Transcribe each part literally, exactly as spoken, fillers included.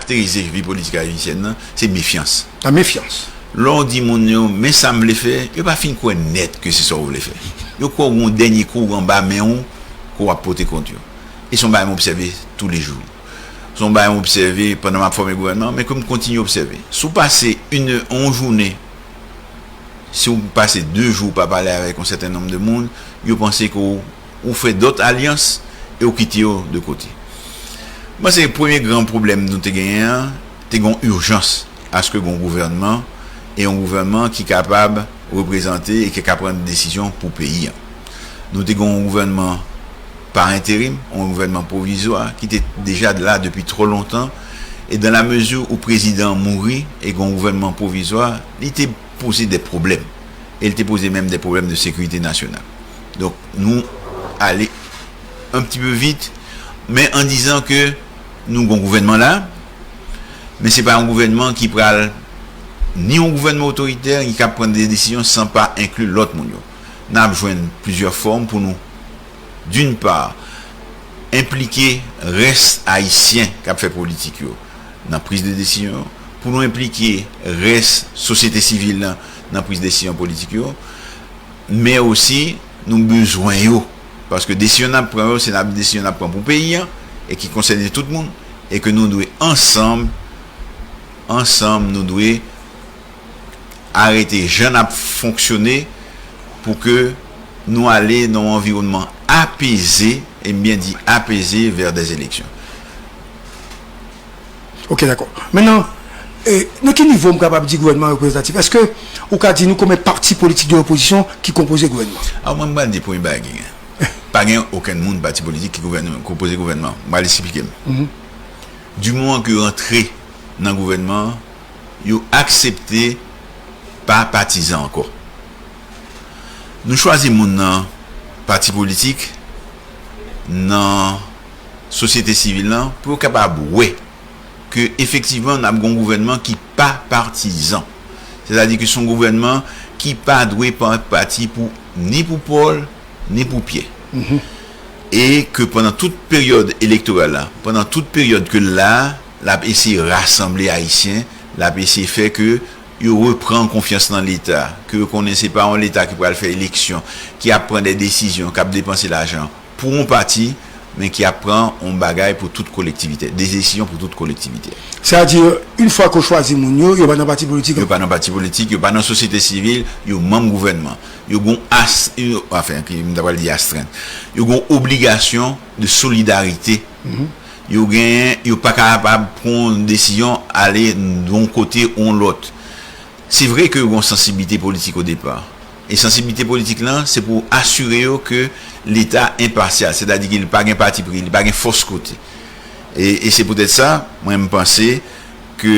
karakterize vi politik ayisyèn nan, se mefyans. La mefyans. Lè w di moun yo, men sa m vle fè, yo pa fin kwè nèt ke se sa w vle fè. Yo kwè w gen yon dènye kou anba men w ke w ap pote kont yo. E se yon bagay m obsève toulejou. Se yon bagay m obsève pandan m ap fòme gouvènman, men ke m kontinye obsève. Si w pase yon, yon jounen, si w pase de jou pa pale avèk yon sèten nonb de moun, yo panse ke w, ou fè dòt alyans e w kite yo de kote. M panse premye gran pwoblèm nou te genyen an, te gen yon ijans aske gen yon gouvènman, e yon gouvènman ki kapab reprezante e ki ka pran desizyon pou peyi a. Nou te gen yon gouvènman pa enterim, yon gouvènman pwovizwa ki te deja la depi twò lontan, e dans la mesure où prezidan an mouri e gen yon gouvènman pwovizwa, li te poze de pwoblèm. E li te poze menm de pwoblèm de sekirite nasyonal. Donk, nou ale un petit peu vite, men an dizan ke nou gen yon gouvènman la, men se pa yon gouvènman ki pral ni yon gouvènman otoritè, ki ka pran de desizyon san pa enkli lòt moun yo. N ap jwenn plizyè fòm pou nou, d'une part, enplike rès ayisyen k ap fè politik yo nan priz de desizyon, pou nou enplike rès sosyete sivil lan nan priz desizyon politik yo, men osi nou bezwen yo, paske desizyon n ap pran yo, se n ap, desizyon n ap pran pou peyi an, e ki konsène tout moun, e ke nou dwe ansanm, ansanm, nou dwe arete jan n ap fonksyone pou ke nou ale nan yon anviwònman apeze, e m byen di apeze, vè dè eleksyon. Ok, dakò. Mentnan, e, nan ki nivo m kapab di gouvènman reprezantatif? Èske ou ka di nou konbyen pati politik de lopozisyon ki konpoze gouvènman? A, mwen, m pral di premye bagay ki gen. Pa gen okenn moun pati politik ki gouvènman, konpoze gouvènman. M pral esplike m. Du moman ke yo antre nan gouvènman an, yo aksepte pa patizan ankò. Nou chwazi moun nan pati politik, nan sosyete sivil lan, pou yo kapab wè ke efektivman n ap gen yon gouvènman ki pa patizan. Sètadi ke se yon gouvènman ki pa dwe pran pati pou, ni pou Pòl, ni pou Pyè. E ke pandan tout peryòd elektoral la, pandan tout peryòd ke l la, l ap eseye rasanble Ayisyen, l ap eseye fè ke yo reprann konfyans nan Leta, ke yo konnen se pa yon Leta ki pral fè eleksyon, ki ap pran de desizyon, k ap depanse lajan pou yon pati, men ki ap pran yon bagay pou tout kolektivite, de desizyon pou tout kolektivite. Sètadi, yon fwa ke w chwazi moun yo, yo pa nan pati politik ankò. Yo pa nan pati politik, yo pa nan sosyete sivil, yo manm gouvènman. Yo gen yon as, yo, anfen, ki, m ta pral di astrenn. Yo gen yon obligasyon de solidarite. Yo genyen, yo pa kapab pran yon desizyon ale yon kote ou yon lòt. Se vre ke yo gen yon sansiblite politik o depa. E sansiblite politik lan, se pou asire yo ke Leta enpasyal, sètadi ke li pa gen patipri, li pa gen fòs kote. E, e se poutèt sa, mwen, m panse ke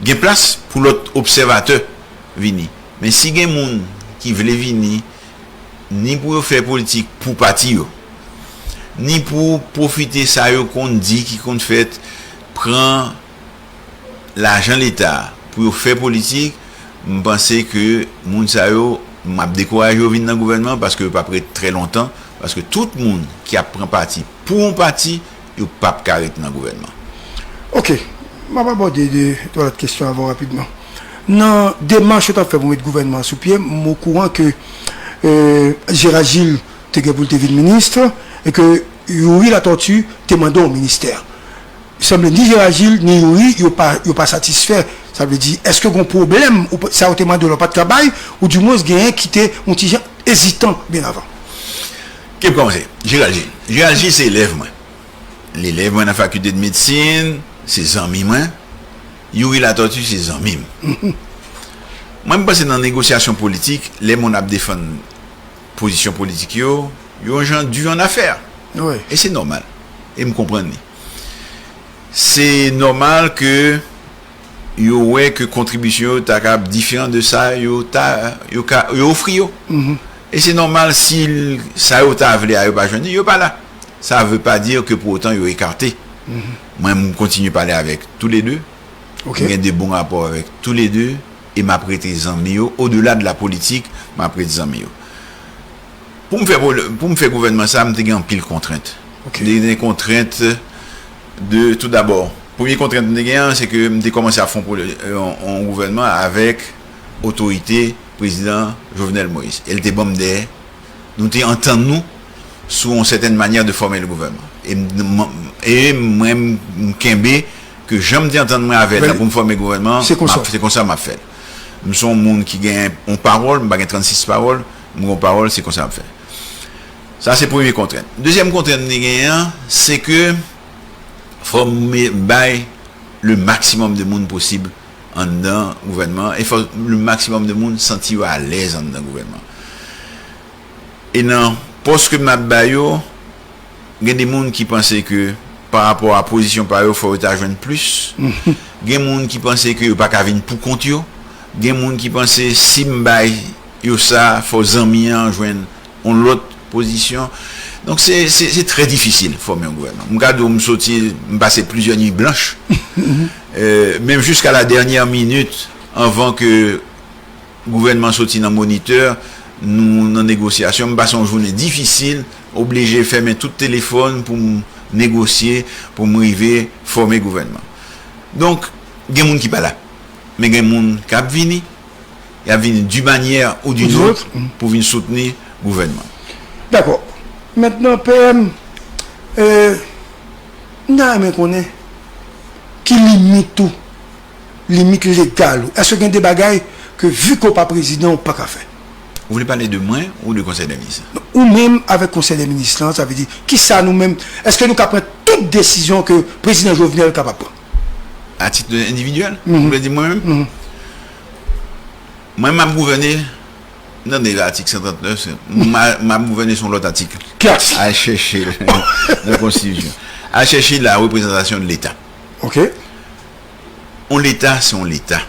gen plas pou lòt obsèvatè vini. Men si gen moun ki vle vini, ni pou yo fè politik pou pati yo, ni pou pwofite sa yo konn di ki konn fèt, pran lajan Leta pou yo fè politik, m panse ke moun sa yo, m ap dekouraje yo vin nan gouvènman paske yo p ap ret trè lontan, paske tout moun ki ap pran pati pou yon pati, yo p ap ka ret nan gouvènman. Ok, m ap abòde de twa lòt kesyon avè w rapidman. Nan demach yo t ap fè pou met gouvènman an sou pye, m okouran ke Gérard Gilles te gen pou l te vin minis e ke Youri Latortue te mande yon ministè. Sanble ni Gérard Gilles ni Youri yo pa, yo pa satisfè. Sa vle di, èske gen yon pwoblèm, sa yo te mande w la yo pa t ka bay, oudimwens genyen ki te yon ti jan ezitan byen avan? Ke m kòmanse. Gérald Gilles. Gérald Gilles se elèv mwen. Li elèv mwen nan fakilte de medsin, se zanmi mwen. Youri Latortue se zanmi m. Mwen, m panse nan negosyasyon politik, lè moun ap defann pozisyon politik yo, yo yon jan di annafè. E se nòmal. E m konprann li. Se nòmal ke yo wè ke kontribisyon yo ta ka diferan de sa yo ta, yo ka, yo ofri yo. E se nòmal si sa yo ta vle a yo pa jwenn li, yo pa la. Sa vle pa di ke pou otan yo ekate. Mwen, m kontinye pale avèk toulede. M gen de bon rapò avèk toulede. E m ap rete zanmi yo. Odela de la politik, m ap rete zanmi yo. Pou m fè, pou m fè gouvènman sa, m te gen anpil kontrent. M te gen kontrent de, tou dabò, Premye kontrent m te genyen an, se ke m te kòmanse ap fè yon, yon, yon gouvènman avèk otorite prezidan Jovenel Moïse. E l te ban m dèyè. Nou te antann nou sou yon sètèn manyè de fòme le gouvènman. E, m, e mwen, m kenbe ke jan m te antann mwen avè l la pou m fòme gouvènman, se konsa m ap fè l. M se yon moun ki gen yon pawòl, m pa gen trannsis pawòl, m gen yon pawòl, se konsa m ap fè. Sa se premye kontrent. Dezyèm kontrent m te genyen an, se ke fò m bay le maximum de moun posib anndan gouvènman e fò le maximum de moun santi yo alèz anndan gouvènman. E nan pòs ke m ap ba yo, gen de moun ki panse ke pa rapò a pozisyon pa yo, fò yo ta jwenn plis. Gen moun ki panse ke yo pa ka vin pou kont yo. Gen moun ki panse si m bay yo sa, fò zanmi an jwenn yon lòt pozisyon. Donk se, se, se trè difisil fòme yon gouvènman. M ka di w m soti, m pase plizyè nuit blanch. Euh, menm jiska la dènyè minit, anvan ke gouvènman soti nan monitè, nou nan negosyasyon. M pase yon jounen difisil, oblije fèmen tout telefòn pou m negosye, pou m rive fòme gouvènman. Donk, gen moun ki pa la. Men gen moun k ap vini, y ap vini d'une manière ou d'une autre pou vin soutni gouvènman. Dakò. Mentnan, P M, euh, m ta renmen konnen ki limit ou, limit legal ou. Èske gen de bagay ke, vi ke w pa prezidan, ou pa ka fè? Ou vle pale de mwen ou de Konsèy dè Minis? Ou menm avèk Konsèy dè Minis lan, sa vle di, kisa nou menm, èske nou ka pran tout desizyon ke prezidan Jovenel kapab pran? A tit endividyèl, ou vle di mwen menm? Mwen, m ap gouvène, tande atik san trant nèf, m a, m ap gouvène sou yon lòt atik. Ki atik? Al chèche l nan konstitisyon. Al chèche la reprezantasyon de Leta. Ok. On Leta, se on Leta.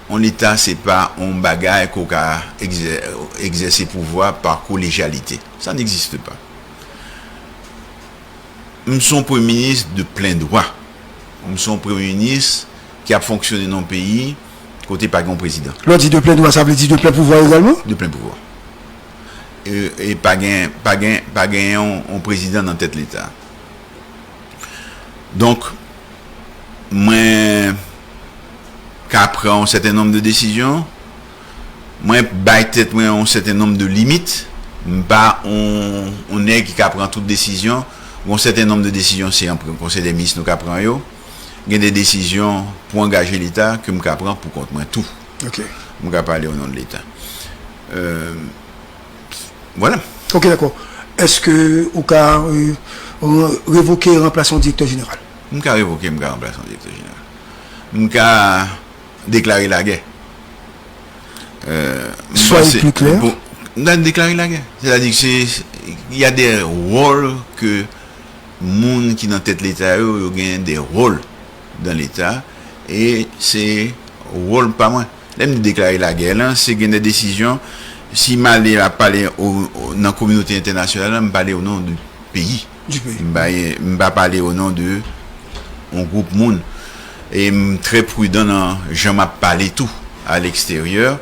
On Leta, se pa on bagay ke w ka egzè-, egzèse pouvwa pa kolejyalite. Ça n'existe pas. M se yon premye minis de plen dwa. M se yon premye minis ki ap fonksyone nan yon peyi kote pa gen yon prezidan. Lè w di de plen dwa, sa vle di de plen pouvwa egalman? De plen pouvwa. E, e pa gen, pa gen, pa gen yon, yon prezidan nan tèt Leta. Donk, mwen ka pran yon sèten nonb de desizyon, mwen bay tèt mwen yon sèten nonb de limit, m pa yon, yon nèg ki ka pran tout desizyon, yon sèten nonb de desizyon se an Konsèy dè Minis nou ka pran yo, gen de desizyon pou angaje Leta ke m ka pran pou kont mwen tou. Ok. M ka pale o non de Leta. Euh, Vwala. Ok, dakò. Èske ou ka, euh, re-, revoke ranplasan direktè jeneral? M ka revoke, m ka ranplase direktè jeneral. M ka deklare lagè. Euh, m panse, pli klè. Bon, m ka deklare lagè. Sètadi ke se, y a des rôles ke moun ki nan tèt Leta yo, yo gen de ròl dan Leta, e se wòl pa mwen. Lè m di deklare lagè lan, se gen de desizyon, si m ale ap pale o, o, nan kominote entènasyonal la, m pale o non de peyi. Du pays. M pa, m pa pale o non de yon gwoup moun. E m trè pridan nan jan m ap pale tou a leksteryè,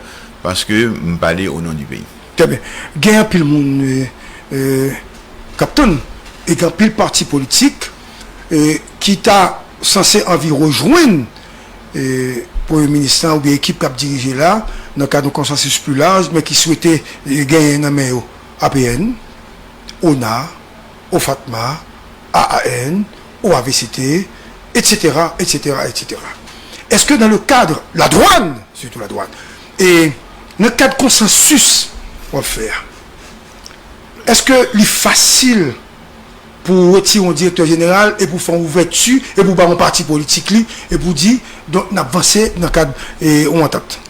paske m pale o non du pays. Trè byen. Gen anpil moun, euh, euh, k ap tann, e gen anpil pati politik, euh, ki ta sanse anvi rejwenn, euh, premye minis lan oubyen ekip k ap dirije la, nan kad yon konsansis pli laj, men ki swete, euh, genyen nan men yo A P N, ona, OFATMA, A A N, O A V C T, et cetera, et cetera, et cetera. Èske dans le cadre, la douane, surtout la douane, e nan kad konsansis w ap fè a, èske li fasil pou w retire yon direktè jeneral e pou w fè yon ouvèti e pou w ba yon pati politik li e pou w di, donk, n ap vanse nan kad, e, yon antant?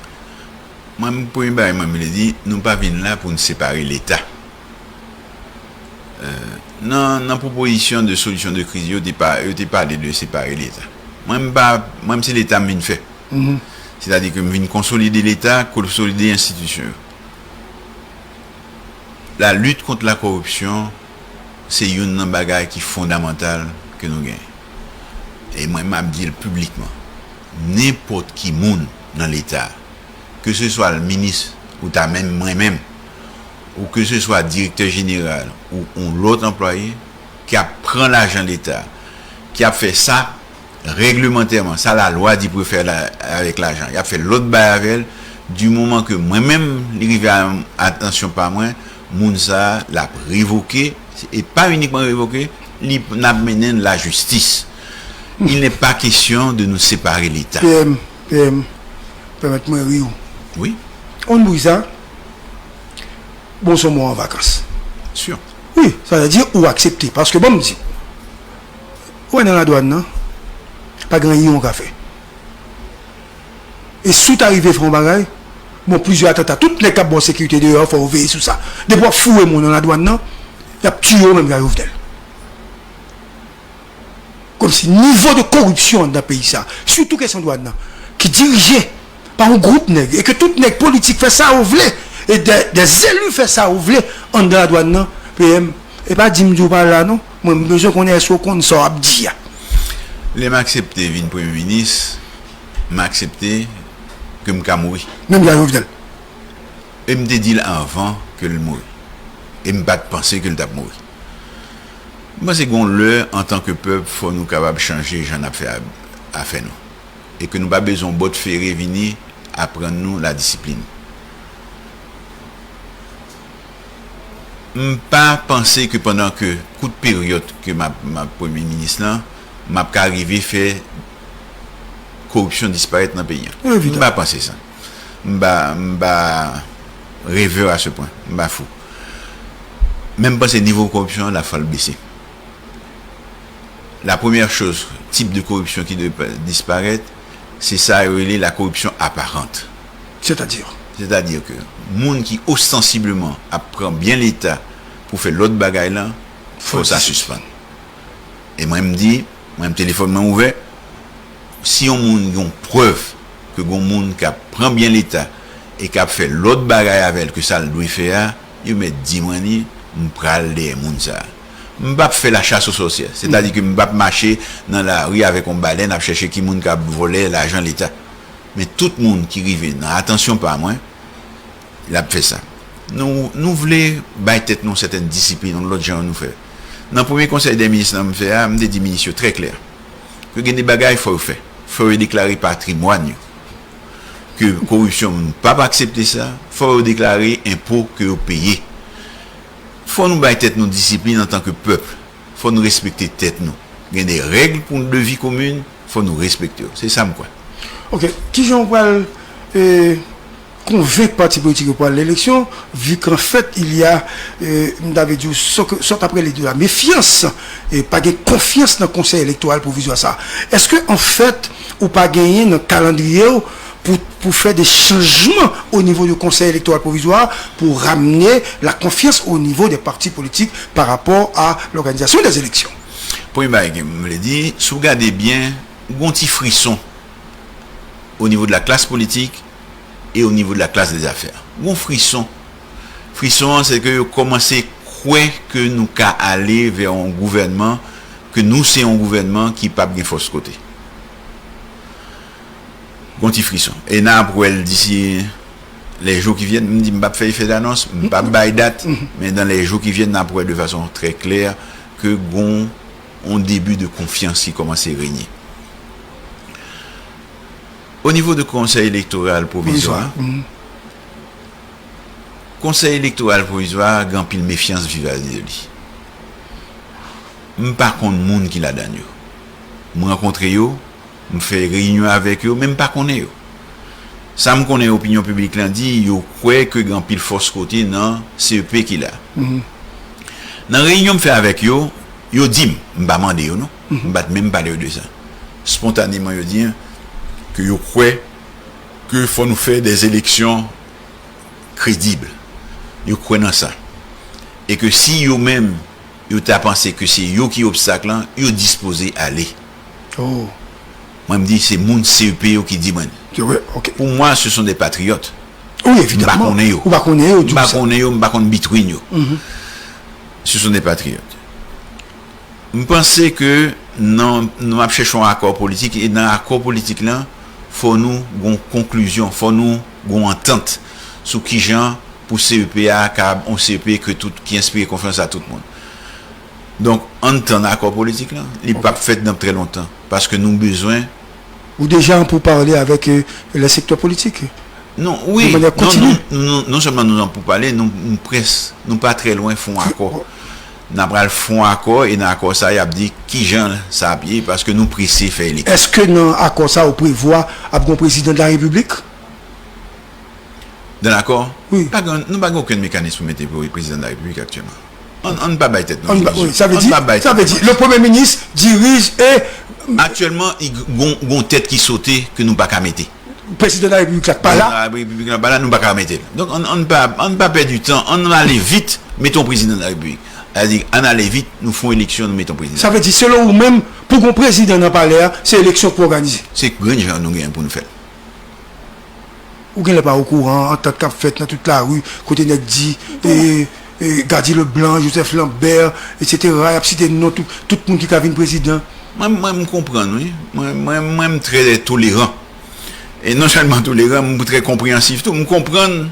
Mwen, premye bagay mwen vle di, nou pa vin la pou n separe Leta. Euh, nan, nan pwopozisyon de solisyon de kriz, yo te pa, yo te pale de separe Leta. Mwen, m pa, mwen, m se Leta m vin fè. Mhm. Sètadi ke m vin konsolide Leta, konsolide enstitisyon yo. La lutte contre la corruption, se youn nan bagay ki fondamantal ke nou genyen. E mwen, m ap di l piblikman. Nenpòt ki moun nan Leta, ke se swa l minis ou ta menm mwen menm, ou ke se swa direktè jeneral ou yon lòt anplwaye ki ap pran lajan Leta, ki ap fè sa Règlemantèman, sa lalwa di pou yo fè la, avèk lajan, y ap fè lòt bagay avè l. Di moman ke mwen menm, li rive a atansyon pa mwen, moun sa a, l ap revoke, e pa inikman revoke, li, n ap mennen l lajistis. Il n'est pas question de nous séparer Leta. PM, PM, pèmèt mwen ri w. Wi. Ou konn bri sa? Bon, se yon mò an vakans. Sure. Wi, sa vle di ou aksepte. Paske bon, m di, ou wè nan ladwàn nan, pa gen anyen ou ka fè. E si w ta rive fè yon bagay, bon, plizyè atanta, tout nèg k ap ba w sekirite deyò, fò yo veye sou sa. Depi w ap foure moun nan ladwàn nan, y ap tiye w menm jan Jovenel. Kòmsi nivo de koripsyon anndan peyi sa, sitou kesyon dwàn nan, ki dirije pa yon gwoup nèg, e ke tout nèg politik fè sa yo vle, e dè, dè zeli fè sa yo vle anndan ladwàn nan, PM, e pa di m di w pa la non, mwen m bezwen konnen èske w konn sa w ap di a. Lè m aksepte vin premye minis, m aksepte ke m ka mouri. Menm jan Jovenel. E m te di l anvan ke l mouri. E m pa t panse ke l t ap mouri. M panse gen yon lè, antanke pèp, fò nou kapab chanje jan n ap fè a- afè nou. E ke nou pa bezwen yon bòt fere vini aprann nou ladisiplin. M pa panse ke pandan ke kout peryòd ke m ap, m ap premye minis lan, m ap ka rive fè koripsyon disparèt nan peyi an. M pa panse sa. M pa, m pa revè a se pwen. M pa fou. Men m panse nivo koripsyon an la fò l bese. La premyè choz, tip de koripsyon ki dwe disparèt, se sa yo rele la koripsyon aparant. Sètadi? Sètadi ke moun ki ostansibleman ap pran byen Leta pou fè lòt bagay lan, fò sa sispann. E mwen m di, mwen m telefòn mwen ouvè, si yon moun gen yon prèv ke gen yon moun k ap pran byen Leta e k ap fè lòt bagay avè l ke sa l dwe fè a, yo mèt di mwen li, m pral dèyè moun sa a. M p ap fè la chasse aux sorcières, sètadi ke m p ap mache nan lari avèk yon balèn ap chèche ki moun k ap vòlè lajan Leta. Men tout moun ki rive nan atansyon pa mwen, l ap fè sa. Nou, nou vle bay tèt nou sètèn disiplin, yon lòt jan nou fè. Nan premye konsèy dè minis lan m fè a, m te di minis yo trè klè ke gen de bagay fò yo fè. Fò yo deklare patrimwàn yo. Ke koripsyon, nou p ap aksepte sa. Fò yo deklare enpo ke yo peye. Fò nou bay tèt nou disiplin antanke pèp. Fò nou respekte tèt nou. Gen de règ pou de vi komin, fò nou respekte yo. Se sa m kwè. Ok, kijan w pral e, konvenk pati politik yo pou al nan eleksyon, vi ke anfèt, il y a, e, m ta vle di w, sa w t ap rele de la méfiance, e pa gen konfyans nan Konsèy Elektoral Pwovizwa sa? Èske anfèt, ou pa genyen nan kalandriye w pou, pou fè de chanjman o nivo de Konsèy Elektoral Pwovizwa pou ramne la konfyans o nivo de pati politik pa rapò a lòganizasyon dè eleksyon? Premye bagay ke m vle di, si w gade byen, gon ti frison o nivo de la klas politik e o nivo de la klas dè zafè. Gon frison. Frison an, se ke yo kòmanse kwè ke nou ka ale vè yon gouvènman, ke nou se yon gouvènman ki p ap gen fòs kote. Gon ti frison. E n ap wè l disi les jours qui viennent, m di m p ap fè efè d'annonce, m p ap bay dat, men dans les jours qui viennent, n ap wè de fason trè klè ke gon yon debi de konfyans ki kòmanse renye. O nivo de Konsèy Elektoral Pwovizwa, Konsèy Elektoral Pwovizwa gen anpil mefyans vizavi de li. M pa konn moun ki ladan yo. M rankontre yo, m fè reyinyon avèk yo, men m pa konnen yo. Sa m konnen opinyon piblik lan di, yo kwè ke gen anpil fòs kote nan C E P ki la. Nan reyinyon m fè avèk yo, yo di m, m pa mande yo non, m pa t menm pale yo de sa. Spontaneman, yo di m ke yo kwè ke fò nou fè dè eleksyon kredib. Yo kwè nan sa. E ke si yo menm, yo ta panse ke se yo ki obstak lan, yo dispoze ale. Oh. Mwen, m di, se moun C E P yo ki di mwen. Se vre, ok. Pou mwen, ce sont des patriotes. Wi, M pa evidaman. konnen yo. Ou pa konnen yo, M pa konnen yo, m pa konn bitwin yo. Ce sont des patriotes. M panse ke nan, nou ap chèche yon akò politik, e nan akò politik lan, fò nou gon konklizyon, fò nou gon antant sou kijan pou C E P a kapab yon C E P ke tout, ki enspire konfyans a tout moun. Donk, Ann tann akò politik lan. Li p ap fèt nan trè lontan. Paske nou bezwen. Ou deja an poupale avèk euh, le sektè politik? Non, wi. Non, non, non, non sèlman nou an poupale, nou, nou près, nou pa trè lwen fè yon akò. N ap pral fè yon akò e nan akò sa y ap di kijan sa ap ye paske nou prese fè eleksyon. Èske nan akò sa ou prevwa ap gen yon prezidan de la repiblik? Dans l'accord? Wi. Pa gen, nou pa gen okenn mekanis pou mete prezidan de la repiblik aktyèlman. Ann pa bay tèt nou ilizyon. Sa vle di, sa vle di, le premye minis dirije e. Aktyèlman, gon tèt ki sote ke nou pa ka mete. Prezidan de la repiblik la pa la. Prezidan de la repiblik la pa la, nou pa ka mete l. Donk, ann pa, ann pa pèdi tan, ann ale vit, mete yon prezidan de la repiblik. Sa vle di, ann ale vit, nou fè yon eleksyon, nou mete yon prezidan. Sa vle di, selon ou menm, pou gon prezidan nan palè a, se eleksyon k pou òganize. Se grenn jan nou genyen pou nou fè l. Ou genlè pa okouran antant k ap fèt nan tout lari kote nèg di e, e, Gady Leblanc, Joseph Lambert, etsetera. Y ap site non tout, tout moun ki ka vin prezidan. Mwen, mwen, m konprann, wi. Mwen, mwen, mwen, m trè toleran. E non sèlman toleran, m trè konpreyansif tou. M konprann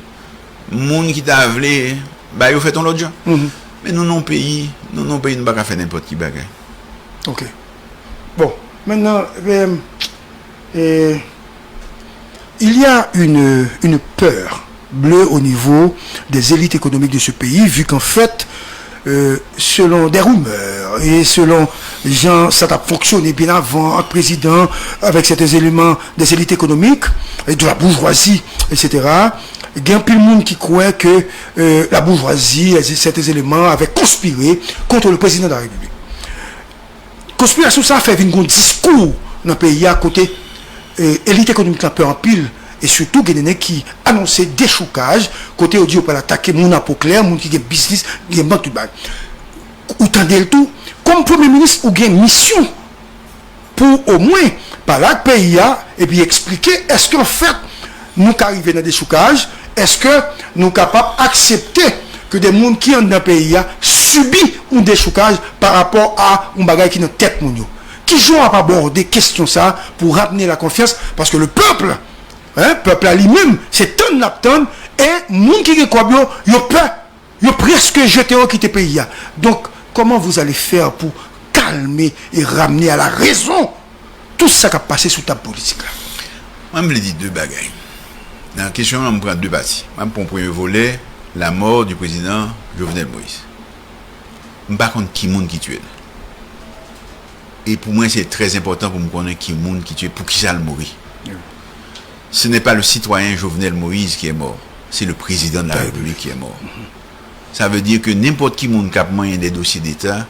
moun ki ta vle ba yo fèt yon lòt jan. Men nou nan yon peyi, nou nan yon peyi, nou pa ka fè nenpòt ki bagay. Ok. Bon, mentnan, Et il y a une, une peur bleue au niveau des élites économiques de ce pays, vu qu'en fait, euh, selon des rumeurs et selon jan sa t ap fonksyone byen avan ant prezidan avèk sèten eleman des élites économiques et de la bourgeoisie, etsetera, gen anpil moun ki kwè ke euh, la bourgeoisie et sèten eleman avè konspire kont le prezidan de la repiblik. Konspirasyon sa a fè vin gon diskou nan peyi a kote eh, elit ekonomik la pè anpil e sitou gen de nèg ki anonse dechoukaj kote yo di yo pral atake moun a po klè, moun ki gen biznis, ki gen bank, tout bagay. Ou tande l tou, kòm premye minis ou gen misyon pou omwen pale ak peyi a epi eksplike èske anfèt nou ka rive nan dechoukaj, èske nou kapab aksepte ke de moun ki anndan peyi a sibi yon dechoukaj pa rapò a yon bagay ki nan tèt moun yo? Kijan w ap abòde kesyon sa a pou ramne la konfyans? Paske le pèp, hein, pèp la li menm, se tann l ap tann, e moun ki gen kòb yo, yo pè. Yo prèske jete yo kite peyi a. Donk, comment vous allez faire pour calmer et ramener à la raison tout sa k ap pase sou tab politik la? Mwen, m vle di de bagay. Nan kesyon an, m pran de pati. Mwen, m pran premye volè, la mort du président Jovenel Moïse. M pa konn ki moun ki tiye l. E pou mwen, se trè enpòtan pou m konnen ki moun ki tiye, poukisa l mouri. Ce n'est pas le citoyen Jovenel Moïse qui est mort, c'est le président de la République qui est mort. Sa vle di ke nenpòt ki moun k ap manyen de dosye deta,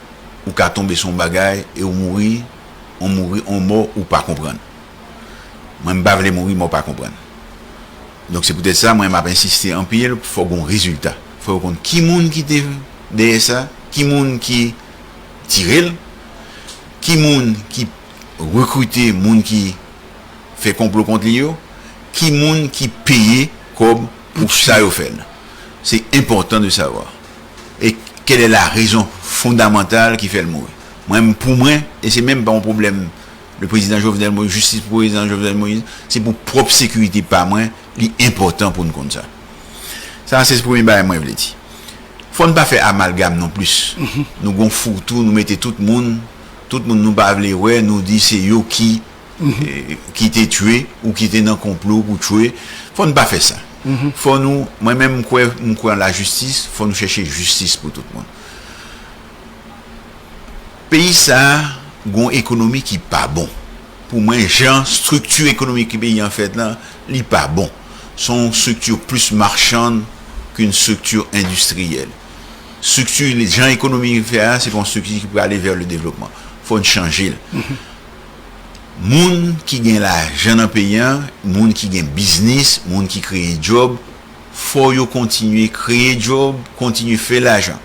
ou ka tonbe sou yon bagay e ou mouri, ou mouri yon mò ou pa konprann. Mwen, m pa vle mouri mò pa konprann. Donk, se poutèt sa, mwen, m ap ensiste anpil, fò gon rezilta. Fò yo konn ki moun ki te dèyè sa, ki moun ki tire l, ki moun ki rekrite moun ki fè konplo kont li yo, ki moun ki peye kòb pou sa yo fè l. C'est important de savoir. Et quelle est la raison fondamentale ki fè l mouri? Mwen, pou mwen, e se menm pa yon pwoblèm le prezidan Jovenel Moïse, jistis pou prezidan Jovenel Moïse, se pou pwòp sekirite pa mwen, li enpòtan pou n konn sa. Sa se premye bagay mwen vle di. Fò n pa fè amalgam non plis. Nou gon foutou, nou mete tout moun, tout moun nou pa vle wè, nou di se yo ki, eh, ki te tchwe ou ki te nan konplo pou tchwe. Fò n pa fè sa. Fò nou, mwen menm m kwè, m kwè an lajistis, fò nou chèche jistis pou tout moun. Peyi sa a gon ekonomi ki pa bon. Pou mwen, jan estrikti ekonomik peyi an fèt lan, li pa bon. Se yon estrikti plis machann ke yon estrikti endistriyèl. Estrikti, jan ekonomi fè a, se pa yon estrikti ki prale vè le devlopman. Fò n chanje l. Moun ki gen lajan nan peyi an, moun ki gen biznis, moun ki kreye djòb, fò yo kontinye kreye djòb, kontinye fè lajan.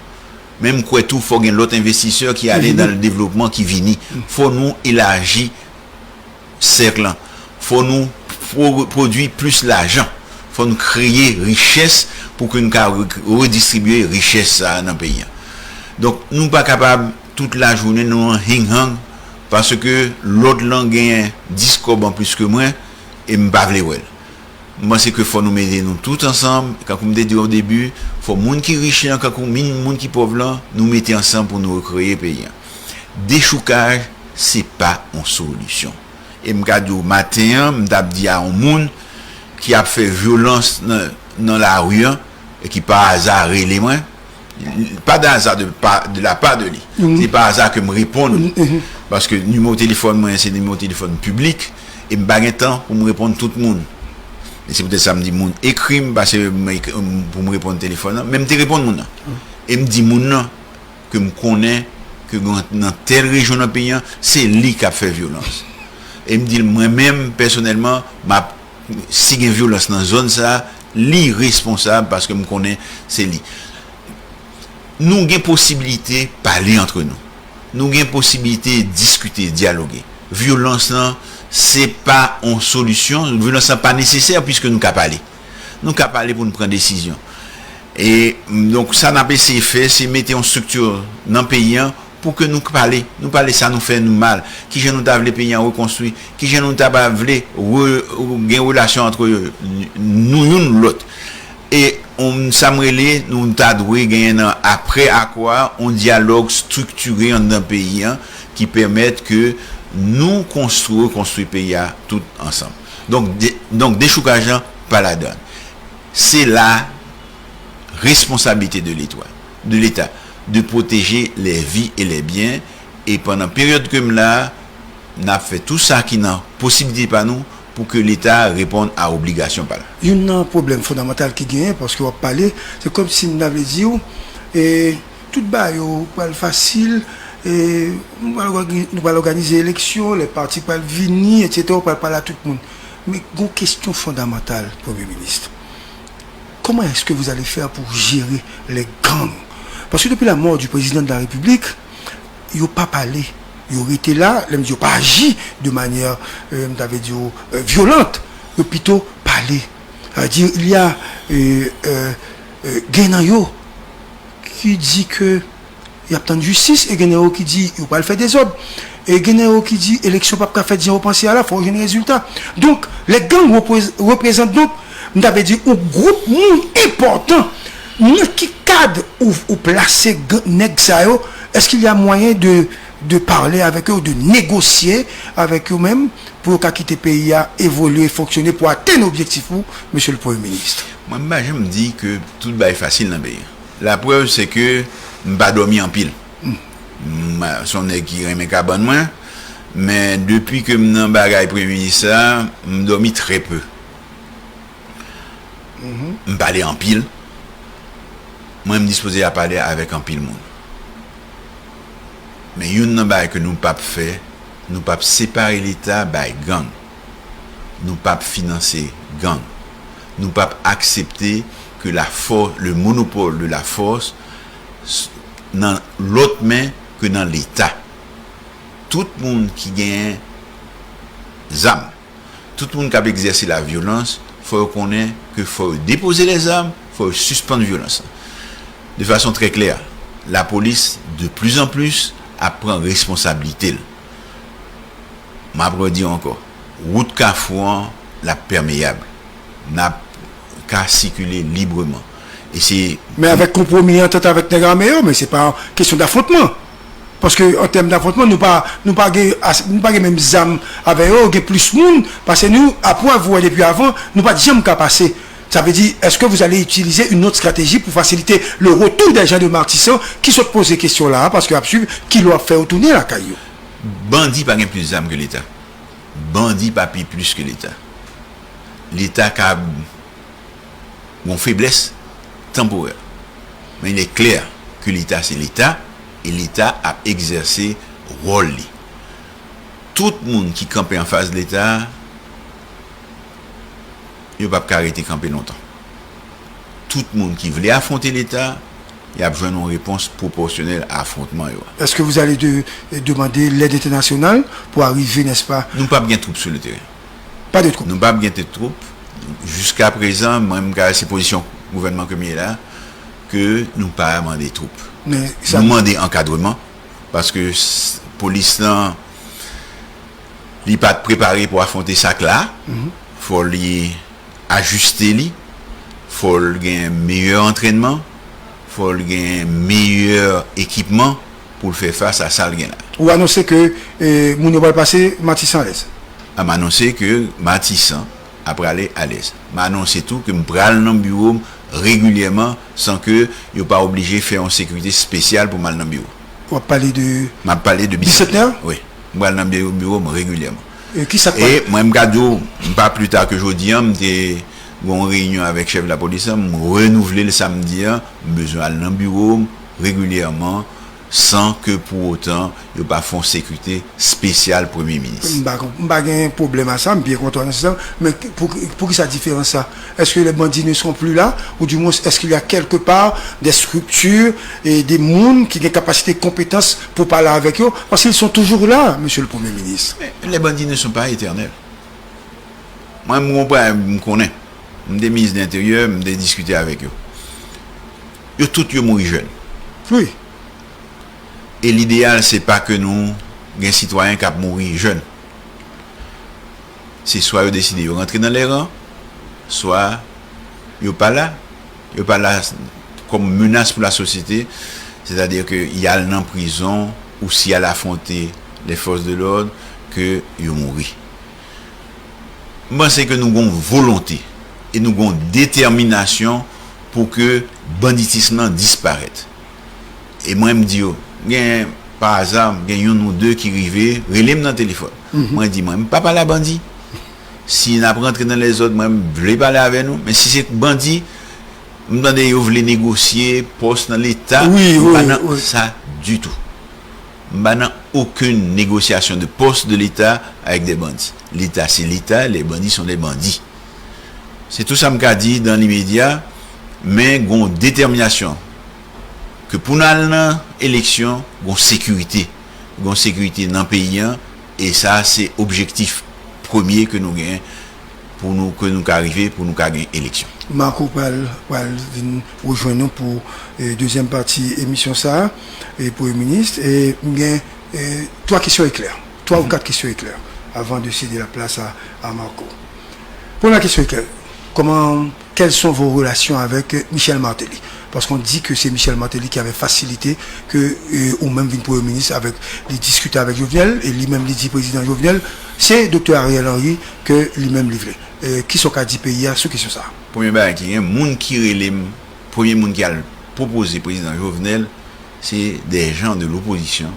Men m kwè tou fò gen lòt envestisè ki ale nan le devlopman ki vini. Fò nou elaji sèk lan. Fò nou pwodui plis lajan. Fò nou kreye richès pou ke nou ka redistribye richès sa a nan peyi an. Donk, nou pa kapab tout lajounen nou an hing-hang paske lòt lan genyen dis kòb anplis ke mwen e m pa vle wè l. M panse ke fò nou mete nou tout ansanm, kankou m te di w o debi, fò moun ki rich lan, kankou moun ki pòv lan, nou mete ansanm pou nou rekreye peyi an. Dechoukaj, se pa yon solisyon. E m ka di w, maten an, m t ap di a yon moun ki ap fè vyolans nan, nan lari an, e ki pa aza rele mwen, pa de aza de, pa, de la pa de li. Se pa aza ke m reponn. Paske nimewo telefòn mwen, se nimewo telefòn piblik, e m pa gen tan pou m reponn tout moun. E se poutèt sa m di moun ekri m, pase m ek- m- pou m reponn telefòn nan. Men m te reponn moun nan. E m di moun nan ke m konnen ke gen- nan tèl rejyon nan peyi an, se li k ap fè vyolans. E m di l, mwen menm, pèsonèlman, m ap, si gen vyolans nan zòn sa a, li responsab paske m konnen se li. Nou gen posiblite pale antre nou. Nou gen posiblite diskite, dyaloge. Vyolans lan, se pa yon solisyon. Vyolans lan pa nesesè piske nou ka pale. Nou ka pale pou n pran desizyon. E, donk, sa n ap eseye fè, se mete yon estrikti nan peyi an pou ke nou pale. Nou pale sa nou fè nou mal. Kijan nou ta vle peyi an rekonstwi? Kijan nou ta va vle re- gen relasyon antre nou youn lòt? E, on, sa m rele, nou ta dwe genyen nan apre akò a, on dyalòg estriktire anndan peyi an ki pèmèt ke nou konstwi, rekonstwi peyi a tout ansanm. Donk, de- donk dechoukaj lan pa ladan. Se la responsabilite de Leta, de Leta, de pwoteje les vies et les biens, e pandan peryòd ke m la, n ap fè tou sa ki nan posiblite pa nou pou ke Leta reponn a obligasyon pa l. Youn nan pwoblèm fondamantal ki genyen, paske w ap pale, se kòmsi m ta vle di w, e, tout bagay yo pral fasil, e, nou pral ògani- nou pral òganize eleksyon, lè pati pral vini, etsetera, w pral pale a tout moun. Men gen yon kesyon fondamantal, Premye Minis. Comment est-ce que vous allez faire pour gérer les gangs? Parce que depuis la mort du président de la République, yo pa pale. Yo rete la, lè m di yo pa aji de manyè, euh, m ta vle di, euh, vyolante. Yo pito pale. Sa vle di, il y a, euh, euh, euh, gen nan yo ki di ke y ap tann jistis, e gen nan yo ki di yo pral fè dezòd. E gen nan yo ki di eleksyon p ap ka fèt jan yo panse a la, fò yo jwenn rezilta. Donk, les gangs reprez- représentent donc, m ta vle di, yon gwoup moun enpòtan. Nan ki kad ou, ou plase g- nèg sa yo? Est-ce qu'il y a moyen de, de parler avec eux, de négocier avec eux-mêmes, pou yo ka kite peyi a evolye, fonksyone, pou atenn objektif ou, Mesye le Premye Minis? Mwen, m pa janm di ke tout bagay fasil nan peyi an. Laprèv, se ke m pa dòmi anpil. M, se yon nèg ki renmen kabann mwen, men depi ke m nan bagay Premye Minis sa, m dòmi trè pe. M pale anpil. Mwen, m dispoze a pale avèk anpil moun. Men youn nan bagay ke nou p ap fè, nou p ap separe Leta bay gang. Nou p ap finanse gang. Nou p ap aksepte ke la force, le monopole de la force, s- nan lòt men ke nan Leta. Tout moun ki genyen zam, tout moun k ap egzèse la vyolans, fò yo konnen ke fò yo depoze lèzam, fò yo sispann vyolans lan. De fason trè klè, lapolis, de plus en plus, ap pran responsablite l. M ap redi ankò, wout Kafou an, l ap pèmeyab. N ap ka sikile libreman. E se Men avèk konpwomi, antant avèk nèg ame yo, men se pa kesyon dafwontman. Paske an tèm dafwontman, nou pa, nou pa gen as- nou pa gen menm zam avè yo, gen plis moun pase nou, aprèv ou wè depi avan, nou pa t janm ka pase. Sa vle di, est-ce que vous allez utiliser une autre stratégie pour faciliter le retour des gens de Martissant ki sot poze kesyon la a, paske y ap swiv ki lè w ap fè yo tounen lakay yo? Bandi pa gen plis zam ke Leta. Bandi pa pi plis ke Leta. Leta ka gon feblès tanporè. Men il est clair que Leta se Leta, e Leta ap egzèse wòl li. Tout moun ki kanpe anfas Leta, yo p ap ka rete kanpe lontan. Tout moun ki vle afwonte Leta, y ap jwenn yon repons pwopòsyonèl a afwontman yo a. Est-ce que vous allez de- demander l'aide internationale pour arriver, n'est-ce pas? Nou p ap gen twoup sou le teren. Pas de troupes. Nou p ap gen twoup. Jiska prezan, mwen, m ka se pozisyon gouvènman ke m ye la, ke nou pa mande twoup. Men sa Nou mande ankadreman, paske s- polis lan, li pa t prepare pou afwonte sa k la. Fò li ajiste li, fò l gen meyè antrènman, fò l gen meyè ekipman, pou l fè fas a sa l gen la. Ou anonse ke, eh, moun yo pral pase Matisan alèz. A, m anonse ke Matisan ap prale alèz. M anonse tou ke m pral nan biwo m regilyèman san ke yo pa oblije fè yon sekirite espesyal pou m al nan biwo. W ap pale de M ap pale de Bisantnè? Bisantnè? Wi. M pral nan biwo, biwo m regilyèman. E ki sa k pral E mwen, m ka di w, m pa pli ta ke jodi a, m te gen yon reyinyon avèk chèf lapolis la, m renouvle l samdi a, m bezwen al nan biwo m regilyèman, san ke pou otan yo pa fè yon sekirite espesyal premye minis. M pa konp-, m pa gen pwoblèm a sa, m byen kontan nan sa, men pou, pou ki sa diferans sa? Est-ce que les bandits ne seront plus là? Ou du moins, est-ce qu'il y a quelque part des structures et des moun ki gen kapasite, konpetans pou pale avèk yo? Parce qu'ils sont toujours là, Monsieur le Premier ministre. Men, les bandits ne sont pas éternels. Mwen, m konprann, m konnen. M te minis de lenteryè, m te diskite avèk yo. Yo tout, yo mouri jèn. Wi. E lideyal, se pa ke nou gen sitwayen k ap mouri jèn. Se swa yo deside yo rantre nan lè ran, swa yo pa la. Yo pa la kòm menas pou lasosyete, sètadi ke y al nan prizon ou si y al afwonte les forces de l'ordre, ke yo mouri. M panse ke nou gon volonte e nou gon detèminasyon pou ke banditism lan disparèt. E mwen, m di yo, gen, pa aza, gen youn ou de ki rive rele m nan telefòn. Mwen di, mwen, m pa pale a bandi. Si n ap rantre nan lèzòd, mwen, m vle pale avè nou. Men si se bandi, m tande yo vle negosye pòs nan Leta, Wi, m pa wi, nan wi. sa ditou. M pa nan okenn negosyasyon de pòs de Leta avèk de bandi. Leta se Leta, les bandits sont des bandits. Se tou sa m ka di dan limedya, men gon detèminasyon ke pou n al nan eleksyon, gon sekirite. Gon sekirite nan peyi an, e sa se objektif premye ke nou gen pou nou, ke nou ka rive, pou nou ka gen eleksyon. Marco pral, pral vin rejwenn nou pou, eh, dezyèm pati emisyon sa a, e Premye Minis, e m gen, eh, twa kesyon eklè, twa ou kat kesyon eklè, avan de sede la plas a, a Marco. Premyè kesyon eklè, kòman, quelles sont vos relations avec, euh, Michel Martelly? Parce qu'on dit que c'est Michel Martelly qui avait facilité que, euh, ou menm vin premye minis avèk, li diskite avèk Jovenel, e li menm li di prezidan Jovenel, se Doktè Ariel Henry ke li menm li vle. Euh, kisa w ka di peyi a sou kesyon sa a? Premye bagay ki gen, moun ki rele m, premye moun ki al pwopoze prezidan Jovenel, se des gens de l'opposition.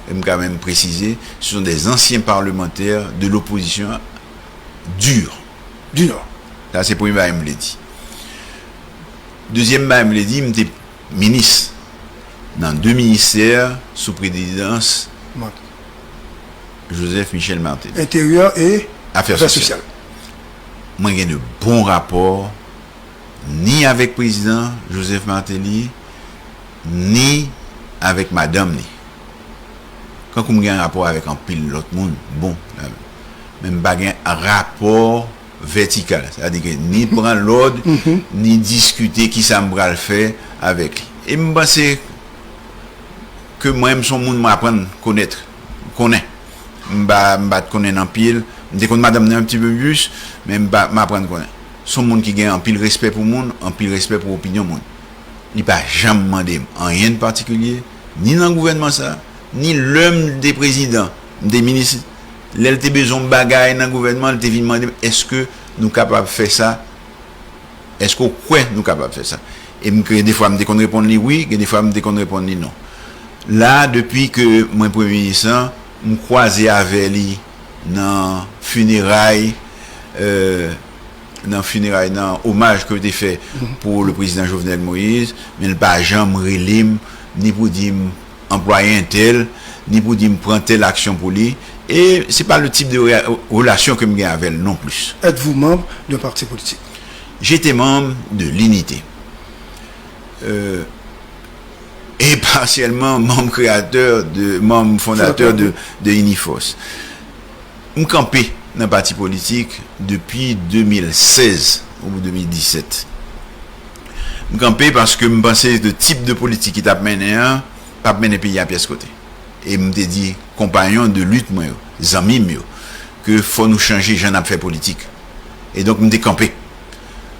E m ka menm presize, ce sont des anciens parlementaires de l'opposition dure. Du Nord. Sa se premye bagay m vle di. Dezyèm bagay m vle di, m te minis nan de ministè sou prezidans Mart- Joseph Michel Martelly. Enteryè e Afè Afè sosyal. sosyal. Mwen gen de bon rapò ni avèk prezidan Joseph Martelly, ni avèk madanm li. Kankou m gen rapò avèk anpil lòt moun, bon, men m pa gen rapò vètikal, sètadi ke ni pran lòd, ni diskite kisa m pral fè avèk li. E m panse ke mwen, m se yon moun m aprann konèt, konnen. M pa, m pa t konnen l anpil. M te konn madanm nan yon ti pe plis, men m pa, m aprann konnen. Se yon moun ki gen anpil respè pou moun, anpil respè pou opinyon moun. Li pa janm mande m anyen de patikilye, ni nan gouvènman sa, ni lè m te prezidan, m te minis, lè l te bezwen yon bagay nan gouvènman, li te vin mande m, èske nou kapab fè sa? Èske w kwè nou kapab fè sa? E m, gen de fwa m te konn reponn li wi, gen de fwa m te konn reponn li non. La, depi ke mwen premye minis lan, m kwaze avè li nan fineray, euh, nan fineray, nan omaj ke yo te fè pou le prezidan Jovenel Moïse, men l pa janm rele m, ni pou di m anplwaye entèl, ni pou di m pran tèl aksyon pou li. E se pa le tip de re-, relasyon ke m gen avè l non plis. Êtes-vous membre d'un parti politique? J'étais membre de l'Unité. Euh, et partiellement membre créateur de, membre fondateur de, de Uniforce. M kanpe nan pati politik depi de mil sèz ou de mil disèt. M kanpe paske m panse de tip de politik ki t ap mennen an p ap mennen peyi a pyès kote. E m te di konpayon de lit mwen yo, zanmi m yo, ke fò nou chanje jan n ap fè politik. E donk, m te kanpe.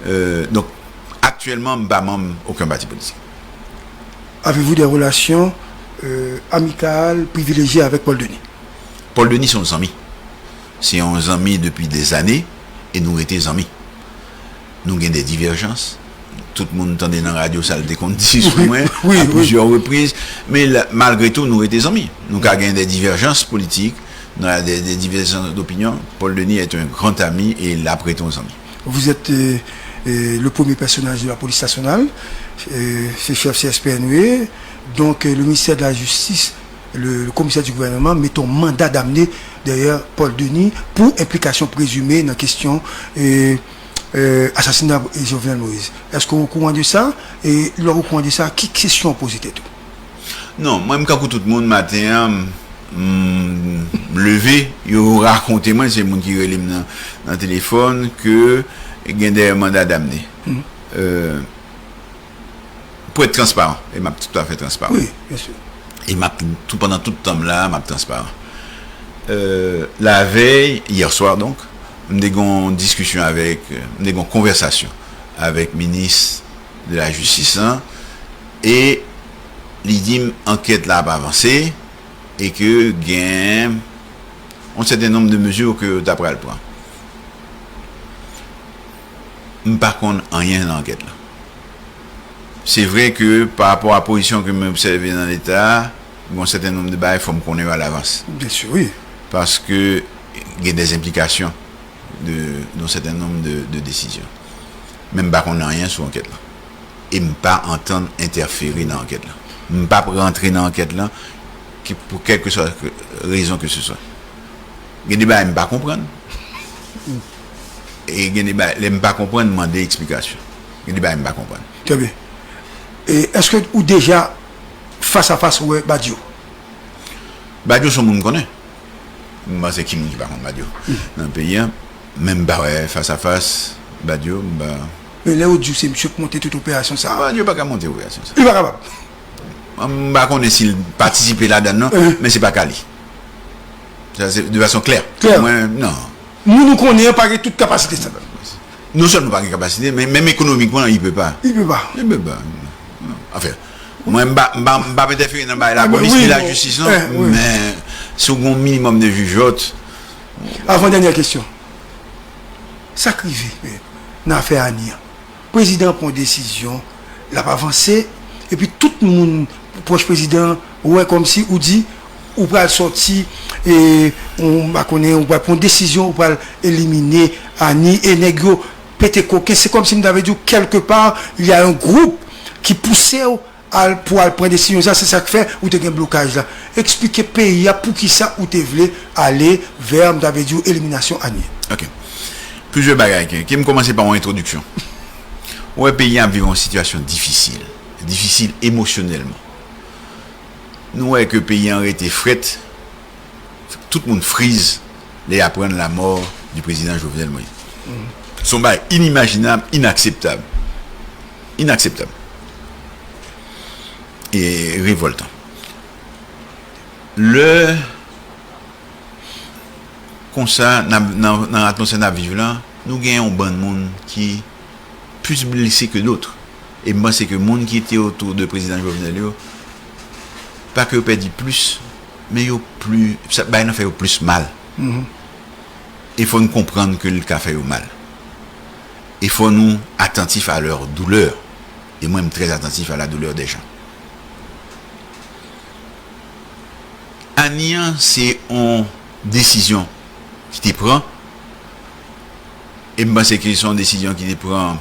Euh, donk, aktyèlman, m pa manm okenn pati politik. Avez-vous des relations, euh, amikal, privilejye avèk Paul Denis? Paul Denis se yon zanmi. Se yon zanmi depi dèzane e nou rete zanmi. Nou gen de divèjans. Tout moun tande nan radyo sa l te konn di sou mwen a plizyè repriz. Men malgre tou, nou rete zanmi. Nou ka gen de divèjans politik, nou ka gen de divèjans dopinyon. Paul Denis est un grand ami et l ap rete yon zanmi. Vous êtes euh, euh, le premier personnage de la police nationale, euh, c'est chef C S P N W, donc euh, le ministère de la Justice, le, le commissaire du gouvernement met un mandat d'amener derrière Paul Denis pour implication présumée dans la question euh, euh, assassinat Jovenel Moïse. Est-ce que vous êtes au courant de ça? Et là, au courant de ça, qui question poser tête? Non, mwen m kankou tout moun maten an, m leve, yo rakonte mwen, se moun ki rele m nan, nan telefòn, ke gen de manda damne. Euh, pou èt transparan, e m ap toutafè transparan. Oui, bien sûr. E m ap, tout, pandan tout tan m la, m ap transparan. Euh, lavèy, yè swa donk, m te gen yon diskisyon avèk, m te gen yon konvèsasyon avèk minis de la jistis lan, e li di m ankèt la ap avanse e ke gen yon sèten nonb de mezi ke yo ta pral pran. M pa konn anyen nan ankèt la. Se vre ke pa rapò a pozisyon ke m obsève nan Leta, gen yon sèten nonb de bagay fò m konnen yo alavans. Bien sûr, oui. Paske gen de enplikasyon de, de yon sèten nonb de, de desizyon. Men m pa konn anyen sou ankèt la. E m pa antann entèfere nan ankèt la. M p ap rantre nan ankèt la ki, pou kèlkeswa rezon ke se swa. Gen de bagay m pa konprann. E gen de bagay, lè m pa konprann, m mande eksplikasyon. Gen de bagay m pa konprann. Trè byen. E èske ou deja fas a fas wè Badio? Badio se yon moun m konnen. M panse ki moun ki pa konn Badio nan peyi a. Men m pa wè fas a fas Badio, m pa. Men lè yo di w se misye k monte tout operasyon sa a. Badio pa ka monte operasyon sa a. Li pa kapab. M pa konnen si l patisipe ladan l non, men se pa ka li. Sa se de fason klè. Klè. Mwen, non. Moun ou konnen an pa gen tout kapasite sa. Non sèlman pa gen kapasite, men menm ekonomikman, li pe pa. Li pe pa. Li pe pa. Anfen, mwen, m pa, m pa, m pa entèfere nan bagay lapolis ni lajistis, non. Men si w gen yon minimòm de jijòt. Avan dènyè kesyon. Sa k rive nan afè Ani an? Prezidan an pran yon desizyon, l ap avanse, epi tout moun pwòch prezidan an wè kòmsi ou di ou pral sòti, e, ou pa konnen, ou pral pran yon desizyon, ou pral elimine Ani, e nèg yo pete koken. Se kòmsi m ta vle di w, kèlkepa, il y a un groupe ki pouse w al, pou al pran desizyon sa, se sa k fè ou te gen blokaj la. Eksplike peyi a poukisa ou te vle ale vè, m ta vle di w, eliminasyon Ani. Ok. Plizyè bagay ke, ke m kòmanse pa yon entwodiksyon. Ou wè peyi a ap viv yon sitiyasyon difisil, difisil emosyonèlman. Nou wè ke peyi a rete frèt, tout moun friz lè y aprann lamò di prezidan Jovenel Moïse. Se yon bagay inimajinab, inakseptab. Inakseptab. E revòltan. Lè konsa, nan, nan, nan atmosfè n ap viv la, nou gen yon bann moun ki plis blese ke dòt. E m panse ke moun ki te otou de prezidan Jovenel yo, pa ke yo pèdi plis, men yo pli, sa, bagay nan fè yo plis mal. E fò n konprann ke l ka fè yo mal. E fò nou atantif a lè doulè. E mwen, m trè atantif a la doulè dè jan. Ani an, se yon desizyon ki te pran. E m panse ke se yon desizyon ki te pran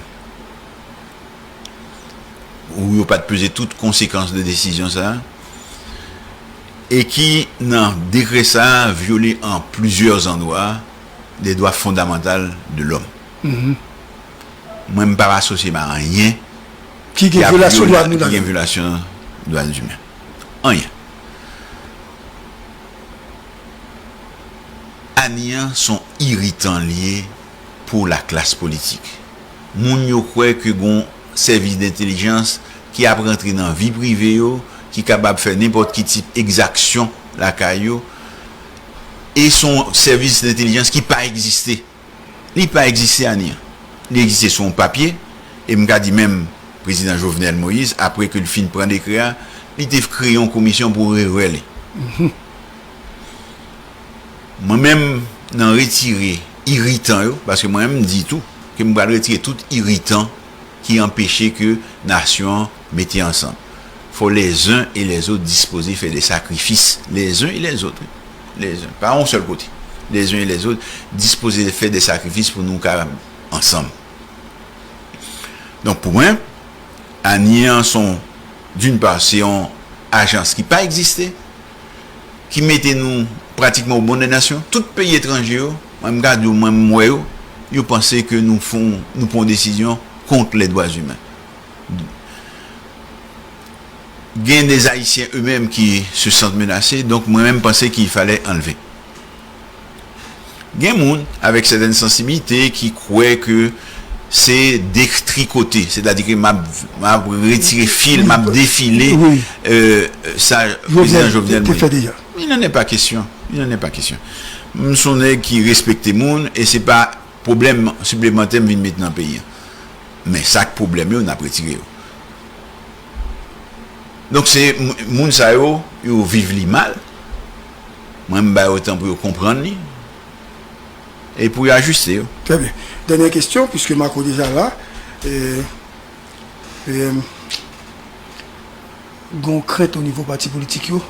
ou yo pa t peze tout konsekans de desizyon sa a, e ki, nan dekrè sa a, vyole an plizyè andwa de dwa fondamantal de lòm. Mwen, m pa asosye m a anyen ki gen vyolasyon dwa nou ladan. Ki gen vyolasyon dwa imen. Anyen. Ani an se yon iritan li ye pou laklas politik. Moun yo kwè ke gon sèvis dentèlijans ki ap rantre nan vi prive yo, ki kapab fè nenpòt ki tip egzaksyon lakay yo, e se yon sèvis dentèlijans ki pa egziste. Li pa egziste, Ani an. Li egziste sou yon papye, e m ka di menm prezidan Jovenel Moïse, apre ke l fin pran dekrè a, li te kreye yon komisyon pou rewè li. Mwen menm, nan retire iritan yo, paske mwen menm m di tou ke m pral retire tout iritan ki anpeche ke nasyon an mete ansanm. Faut les uns et les autres disposer faire des sacrifices, les uns et les autres, wi. Les uns, pa yon sèl kote. Les uns et les autres disposer faire des sacrifices pou nou ka ansanm. Donk, pou mwen, ANI an son, d'une part, se yon ajans ki pa egziste, ki mete nou pratikman o ban de nasyon. Tout peyi etranje yo, mwen m ka di w, mwen m wè yo, yo panse ke nou fon, nou pran yon desizyon kont les droits humains. Gen des Haïtiens eux-mêmes qui se sentent menacés, donk mwen menm panse ki fallait enlever. Gen moun avèk sètèn sansibilite ki kwè ke se detrikote, sètadi ke m ap, m ap retire fil, m ap defile, wi, euh, sa Jovenel prezidan Jovenel te, te Moïse fè deja. Il n'en est pas question. Il n'en est pas question. M se yon nèg ki respekte moun e se pa pwoblèm siplemantè m vin met nan peyi a. Men sa k pwoblèm yo, n ap retire yo. Donk se m-, moun sa yo, yo viv li mal. Mwen m ba yo tan pou yo konprann li e pou yo ajiste yo. Très bien. Dènyè kesyon, puisque Marco déjà là, euh, euh, gon krent o nivo pati politik yo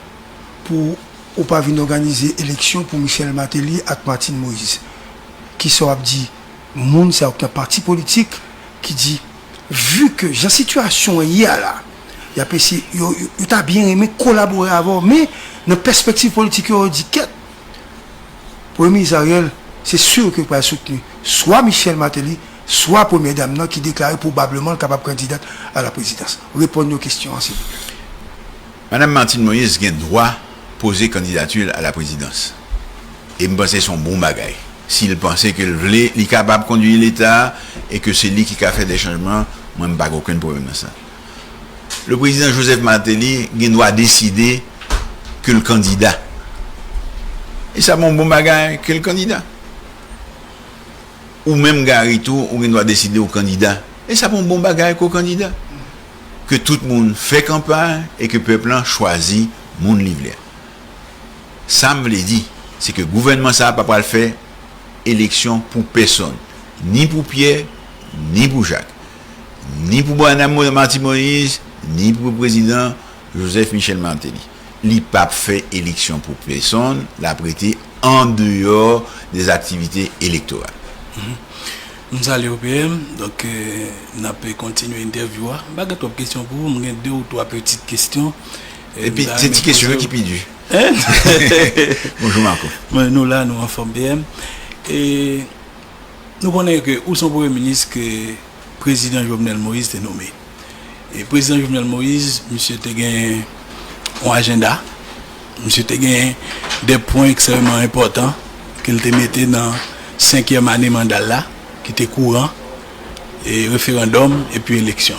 pou ou pa vin òganize eleksyon pou Michel Martelly ak Martine Moïse. Kisa w ap di moun sa yo k nan pati politik ki di, vi ke jan sitiyasyon an ye a la, y ap eseye, yo, yo, yo ta byen renmen kolabore avè w, men nan pèspektiv politik yo, yo di kèt, Premye Minis Ariel, se si ke l pral soutni swa Michel Martelly, swa Premyè Dam nan ki deklare pwobableman l kapab kandidat a la prezidans. Reponn yo kesyon an, silvouplè. Madanm Martine Moïse gen dwa poze kandidati l a la prezidans. E m panse se yon bon bagay. Si l panse ke l vle, li kapab kondui Leta a e ke se li ki ka fè de chanjman, mwen m pa gen okenn pwoblèm nan sa. Le prezidan Joseph Martelly gen dwa deside ke l kandida. E sa pa yon bon bagay ke l kandida. Ou menm Gary tou, ou gen dwa deside ou kandida. E sa pa yon bon bagay ke w kandida. Ke tout moun fè kanpay e ke pèp lan chwazi moun li vle a. Sa m vle di, se ke gouvènman sa a pa pral fè eleksyon pou pèsonn, ni pou Pierre, ni pou Jacques, ni pou Madanm Martine Moïse, ni pou prezidan Joseph Michel Martelly. Li p ap fè eleksyon pou pèsonn, l ap rete andeyò des activités électorales. M salye w, P M. Donk, euh, n ap kontinye entèvyou a. M pa gen twòp kesyon pou ou, m gen de ou twa pitit kesyon. Euh, epi, se ti kesyon yo ki pi di. Hein? Bonjou, Marco. Mwen, nou la, nou anfòm, P M. E nou konnen ke ou se yon premye minis ke prezidan Jovenel Moïse te nome. E prezidan Jovenel Moïse, misye te gen yon ajanda, misye te gen de pwen ekstrèmman enpòtan ke l te mete nan senkyèm ane manda l la, ki te kouran, e referandòm epi eleksyon.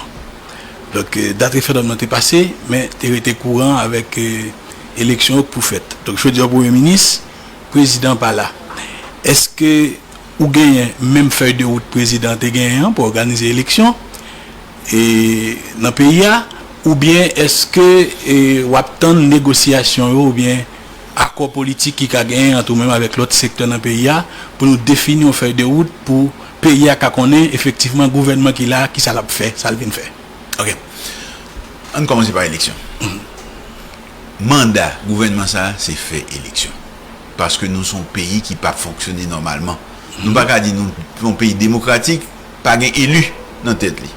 Donk, eh, dat referandòm nan te pase, men te rete kouran avèk, eh, eleksyon yo k pou fèt. Donk, jodi a, premye minis, prezidan pa la. Èske ou genyen menm fèy de wout prezidan te genyen an pou òganize eleksyon, e, nan peyi a, oubyen èske, e, w ap tann negosyasyon yo oubyen akò politik ki ka genyen ant ou menm avèk lòt sektè nan peyi a pou nou defini yon fèy de wout pou peyi a ka konnen efektivman gouvènman ki la, kisa l ap fè, sa l vin fè? Ok. Ann kòmanse pa eleksyon. Manda gouvènman sa a, se fè eleksyon. Paske nou se yon peyi ki p ap fonksyone nòmalman. Nou pa ka di nou se yon peyi demokratik, pa gen eli nan tèt li.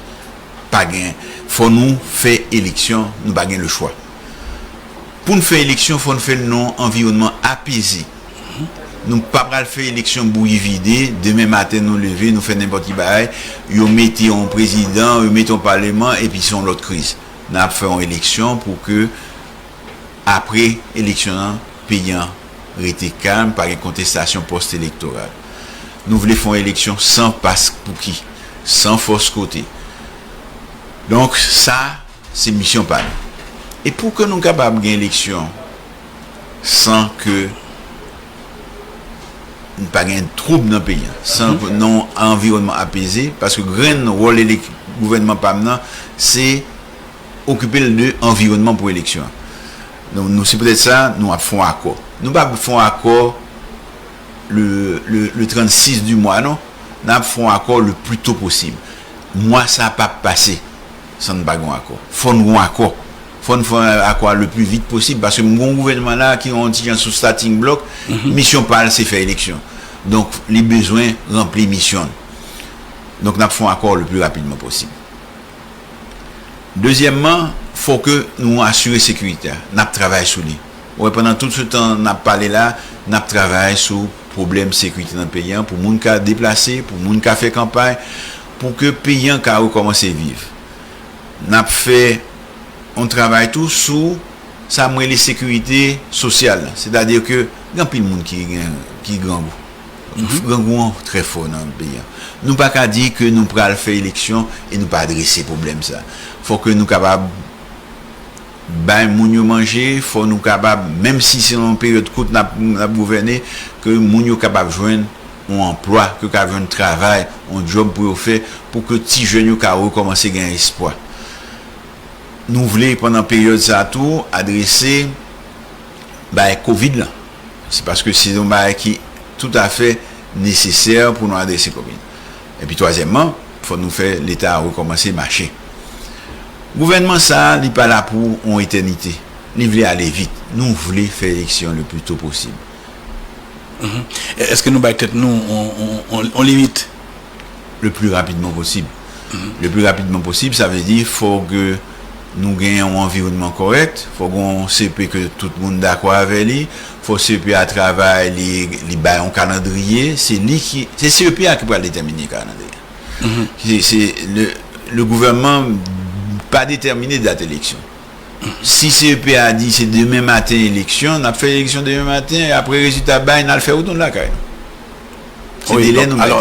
Pa gen, fò nou fè eleksyon, nou pa gen lechwa. Pou n fè eleksyon, fò n fè l nan yon anviwònman apeze. Nou pa pral fè eleksyon bouyi vide, demen maten nou leve, nou fè nenpòt ki bagay, yo mete yon prezidan, yo mete yon paleman, epi se yon lòt kriz. N ap fè yon eleksyon pou ke, apre eleksyon an, peyi an rete kalm, pa gen kontestasyon pòs-elektoral. Nou vle fè yon eleksyon san paspouki, san fòskote. Donk, sa, se misyon pa nou. E pou ke nou kapab gen eleksyon san ke n pa gen twoub nan peyi a, san, mhm, nan yon anviwònman apeze, paske grenn wòl elek-, gouvènman pa m nan, se okipe l de anviwònman pou eleksyon an. Donk, nou, se poutèt sa, nou ap fè yon akò. Nou p ap fè yon akò le, le, le trannsis di mwa, non. N ap fè yon akò le pli to posib. Mwa sa p ap pase san n pa gen yon akò. Fò n gen yon akò. Fò n fè akò a le pli vit posib, paske m gen yon gouvènman la ki yon ti jan sou starting block, misyon pa l se fè eleksyon. Donk, li bezwen ranpli misyon l. Donk, n ap fè yon akò le pli rapidman posib. Dezyèmman, fò ke nou asire sekirite a. N ap travay sou li. Ou wè, pandan tout se tan n ap pale la, n ap travay sou pwoblèm sekirite nan peyi a, pou moun ka deplase, pou moun ka fè kanpay, pou ke peyi a ka rekòmanse viv. N ap fè yon travay tou sou sa m rele sekirite sosyal la. Sètadi ke gen anpil moun ki gen, ki grangou. Grangou an trè fò nan peyi a. Nou pa ka di ke nou pral fè eleksyon e nou pa adrese pwoblèm sa. Fò ke nou kapab bay moun yo manje, fò nou kapab, menm si se yon peryòd kout n ap, n ap gouvène, ke moun yo kapab jwenn yon anplwa, ke yo kapab jwenn travay, yon djòb pou yo fè, pou ke ti jèn yo ka rekòmanse gen espwa. Nou vle, pandan peryòd sa a tou, adrese bay kovid lan. Se paske se yon bagay ki toutafè nesesè pou nou adrese kovid. Epi twazyèmman, fò nou fè Leta a rekòmanse mache. Gouvènman sa a, li pa la pou yon etènite. Li vle ale vit. Nou vle fè eleksyon le pli to posib. Èske nou bay tèt nou yon, yon, yon, yon limit? Le pli rapidman posib. Le pli rapidman posib, sa vle di fò ke nou gen yon anviwònman kòrèk, fò gen yon C E P ke tout moun dakò avè li, fò C E P a travay, li, li bay yon kalandriye, se li ki, se C E P a ki pral detèmine kalandriye. Se, se le, le gouvènman pa detèmine dat eleksyon. Si C E P a di se demen maten eleksyon, n ap fè eleksyon demen maten, e apre rezilta bay, n al fè wout nou lakay nou. Se delè nou bay.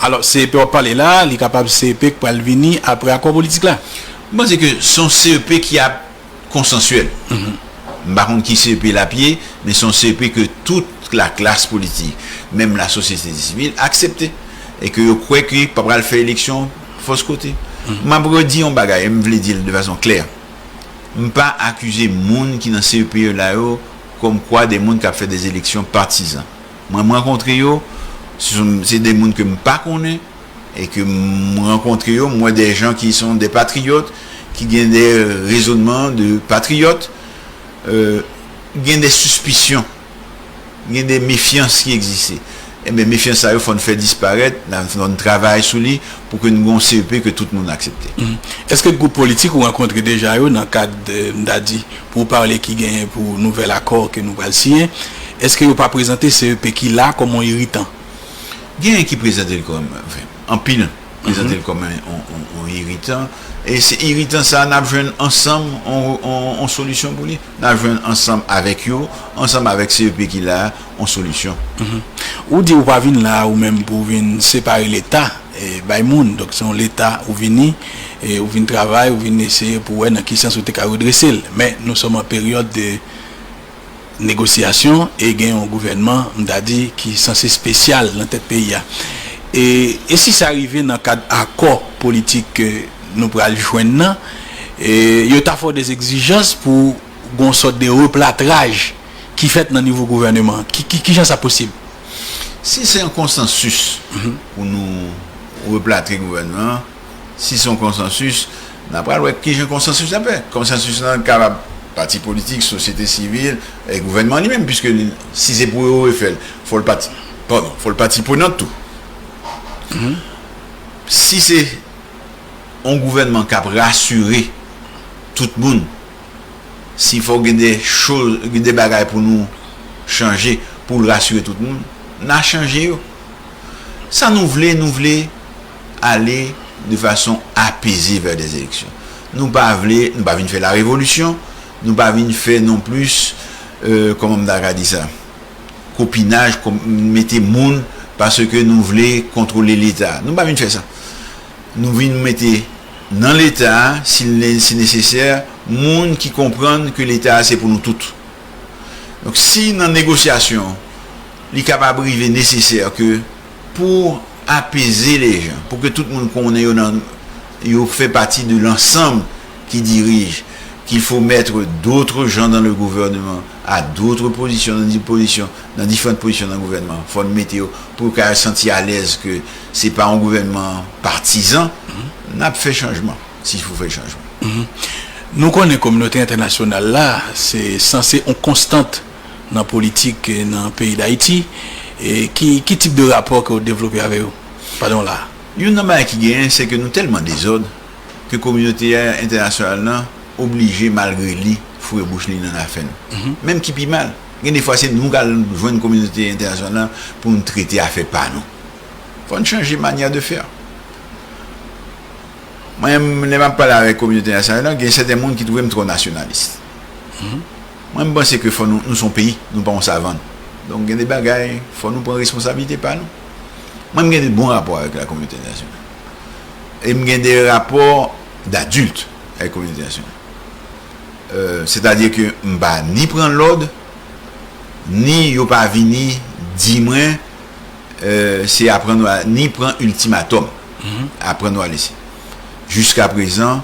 Alò, C E P w ap pale la, li kapab C E P k pral vini apre akò politik la. M panse ke se yon C E P ki ap konsansyèl. M pa konn ki C E P l ap ye, men se yon C E P ke tout laklas politik, menm lasosyete sivil, aksepte. E ke yo kwè ke pa pral fè eleksyon fòs kote. M ap redi yon bagay, e m vle di l de fason klè. M pa akize moun ki nan C E P la yo kòmkwa de moun k ap fè de eleksyon patizan. Mwen, m rankontre yo, se, se de moun ke m pa konnen, e ke m rankontre yo, m wè de jan ki son de patriyòt, ki gen de rezonman de patriyòt, euh, gen de sispisyon, gen de mefyans ki egziste. Ebyen, mefyans sa yo, fò n fè disparèt, n a, fò n travay sou li pou ke n gen yon C E P ke tout moun aksepte. Èske gwoup politik ou rankontre deja yo nan kad, euh, m ta di, pourparlers ki genyen pou nouvèl akò ke nou pral siyen, èske yo pa prezante C E P ki la kòm yon iritan? Genyen ki prezante l kòm, anfen, anpil prezante l kòm yon, yon, yon, yon iritan. E se iritan sa a, n ap jwenn ansanm yon, yon, yon solisyon pou li. N ap jwenn ansanm avèk yo, ansanm avèk C E P ki la a, yon solisyon. Ou di ou pa vin la a ou menm pou w vin separe Leta, e, bay moun. Donk, se yon Leta ou vini, e, ou vin travay, ou vin eseye pou w wè nan ki sans ou te ka redrese l. Men, nou sòm an peryòd de negosyasyon e gen yon gouvènman, m ta di, ki sanse espesyal nan tèt peyi a. E, e si sa rive nan kad akò politik ke nou pral jwenn nan, e, yo ta fè w de egzijans pou gen yon sòt de replatraj ki fèt nan nivo gouvèneman an. Ki, ki, kijan sa posib? Si se yon konsansis pou nou replatre gouvènman an, si se yon konsansis, n a pral wè kijan konsansis la fèt. Konsansis lan kapab pati politik, sosyete sivil, e gouvènman li menm, piske li, si se pou yo refè l, fò l pati, padon, fò l pati prenant tou. Si se yon gouvènman k ap rasire tout moun, si fò gen de choz, gen de bagay pou nou chanje pou l rasire tout moun, n a chanje yo. Sa nou vle, nou vle ale de fason apeze vè de eleksyon. Nou pa vle, nou pa vin fè la revolisyon, nou pa vin fè non plis, euh, kòman m ta ka di sa, kopinaj, kòm, mete moun paske nou vle kontwole Leta. Nou pa vin fè sa. Nou vin mete nan Leta a, si, si nesesè, moun ki konprann ke Leta a se pou nou tout. Donk, si nan negosyasyon, li kapab rive nesesè ke pou apeze lejan, pou ke tout moun konnen yo nan, yo fè pati de lansanm ki dirije, il faut mettre d'autres gens dans le gouvernement, à d'autres positions, dans des positions, dans différentes positions dans le gouvernement. Fò n mete yo pou yo ka santi alèz ke se pa yon gouvènman patizan, n ap fè chanjman, si fò fè chanjman. Nou konnen kominote entènasyonal la se sanse yon konstant nan politik nan peyi Dayiti. Ki, ki tip de rapò ke w devlope avè yo pandan w la? Youn nan bagay ki genyen, se ke nou tèlman dezòd ke kominote entènasyonal lan oblije, malgre li, foure bouch li nan afè nou. Menm ki pi mal, gen de fwa se nou k al jwenn kominote entènasyonal lan pou n trete afè pa nou. Fò n chanje manyè de fè. Mwen menm, lè m ap pale avèk kominote entènasyonal lan, gen sèten moun ki twouve m twò nasyonalis. Mwen, m panse ke fò nou, nou se yon peyi, nou pa yon savann. Donk, gen de bagay, fò nou pran responsablite pa nou. Mwen, m gen de bon rapò avèk la kominote entènasyonal. E m gen de rapò dadilt avèk kominote entènasyonal. Sètadi ke m pa ni pran lòd, ni yo pa vini di mwen, se aprann ou a, ni pran iltimatòm, aprann ou a lese. Jiskaprezan,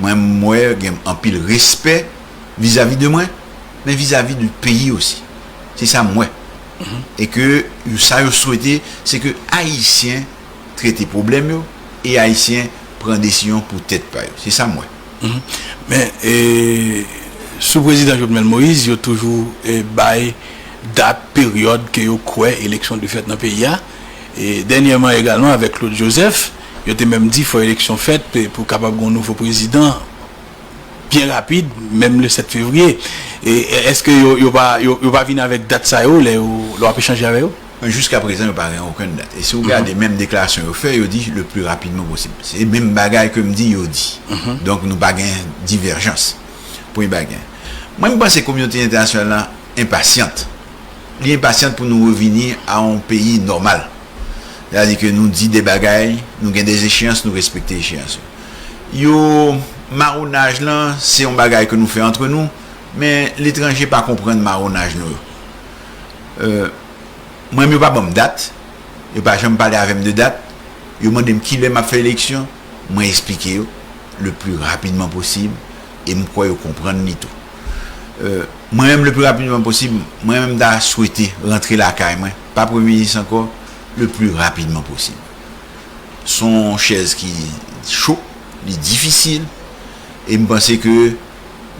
mwen, m wè gen anpil respè vizavi de mwen, men vizavi de peyi osi. Se sa m wè. E ke sa yo swete, se ke Ayisyen trete pwoblèm yo e Ayisyen pran desizyon pou tèt pa yo. Se sa m wè. Men, e, sou prezidan Jovenel Moïse, yo toujou e, bay dat, peryòd ke yo kwè eleksyon dwe fèt nan peyi a. E, dènyèman egalman, avèk Claude Joseph, yo te menm di fò eleksyon fèt pou kapab gen yon nouvo prezidan byen rapid, menm le sèt fevriye. E, èske yo, yo, pa, yo, yo pa vin avèk dat sa yo lè yo, lè w ap echanje avè yo? Men jiskaprezan, yo pa gen okenn dat. E si w gade menm deklarasyon yo fè, yo di le plus rapidement possible. Se menm bagay ke m di, yo di. Donk, nou pa gen divèjans. Premye bagay. Mwen, m panse kominote entènasyonal la enpasyant. Li enpasyant pou nou revini a yon peyi nòmal. Sètadi ke nou di de bagay, nou gen de echeyans, nou respekte echeyans yo. Yo, mawonaj lan, se yon bagay ke nou fè antre nou, men letranje pa konprann mawonaj nou yo. Mwen menm, yo pa ban m dat, yo pa janm pale avè m de dat, yo mande m kilè m ap fè eleksyon, mwen eksplike yo le plus rapidement possible, e m kwè yo konprann li tou. Mwen menm, le plus rapidement possible, mwen menm, m ta swete rantre lakay mwen, pa premye minis ankò, le plus rapidement possible. Se yon chèz ki cho, li difisil, e m panse ke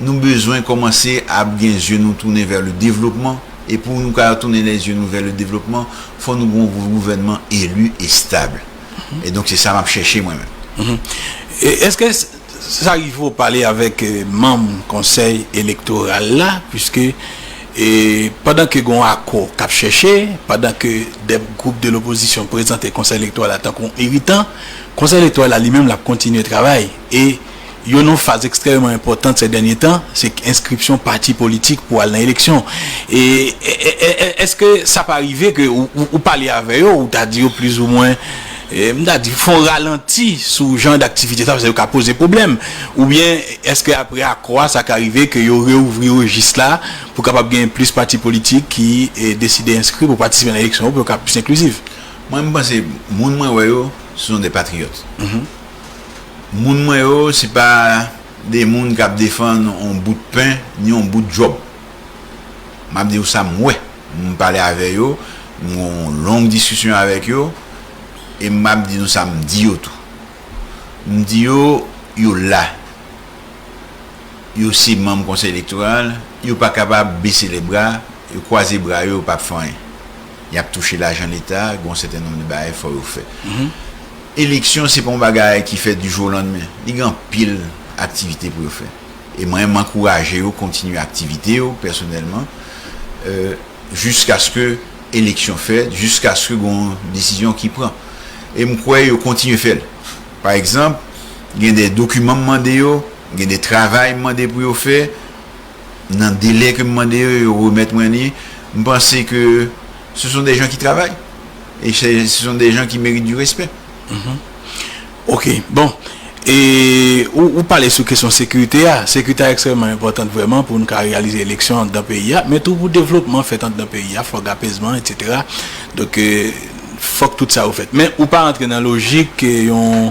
nou bezwen kòmanse ap gen zye nou tounen vè le devlopman, e pou nou ka tounen lèzye nou vè le devlopman, fò nou gen yon gouvènman eli e stab. E donk, se sa m ap chèche mwen menm. E èske sa rive w pale avèk manm konsèy elektoral la, piske e pandan ke gen yon akò k ap chèche, pandan ke de gwoup de lopozisyon prezante konsèy elektoral la tankou yon iritan, konsèy elektoral la li menm l ap kontinye travay. E yo nan yon faz ekstrèmeman enpòtan sè dènye tan, se enskripsyon pati politik pou al nan eleksyon. E èske sa pa rive ke ou pale avè yo, ou ta di yo plizoumwen, m ta di, fè yon ralanti sou jan daktivite sa, paske yo ka poze pwoblèm? Oubyen èske apre akò a, sa ka rive ke yo reouvri rejis la pou kapab gen plis pati politik ki deside enskri pou patisipe nan eleksyon yo, pou yo ka plis enklizif? Mwen, m panse moun mwen wè yo, se yon de patriyòt. Moun mwen yo, se pa de moun k ap defann yon bout pen ni yon bout djòb. M ap di w sa m wè. M pale avè yo, m gen yon long diskisyon avèk yo, e m ap di nou sa m di yo tou. M di yo, yo la. Yo se manm konsèy elektoral, yo pa kapab bese le bra, yo kwaze bra yo, yo p ap fè anyen. Y ap touche lajan leta, gen yon sèten nonb de bagay fò yo fè. Eleksyon, se pa yon bagay ki fèt du jour au lendemain. Li gen anpil aktivite pou yo fè. E mwen, m ankouraje yo kontinye aktivite yo pèsonèlman, jiskaske eleksyon fèt, jiskaske gen yon desizyon ki pran. E m kwè yo kontinye fè l. Pa egzanp, gen de dokiman m mande yo, gen de travay m mande pou yo fè, nan delè ke m mande yo, yo remèt mwen li. M panse ke ce sont des gens qui travaillent. Et ce sont des gens qui méritent du respect. Ok, bon. E ou, ou pale sou kesyon sekirite a. Sekirite a ekstrèmman enpòtan vrèman pou nou ka reyalize eleksyon anndan peyi a, men tou pou devlopman fèt anndan peyi a, fòk apezman, etsetera. Donk, fòk tout sa yo fèt. Men ou pa rantre nan lojik yon,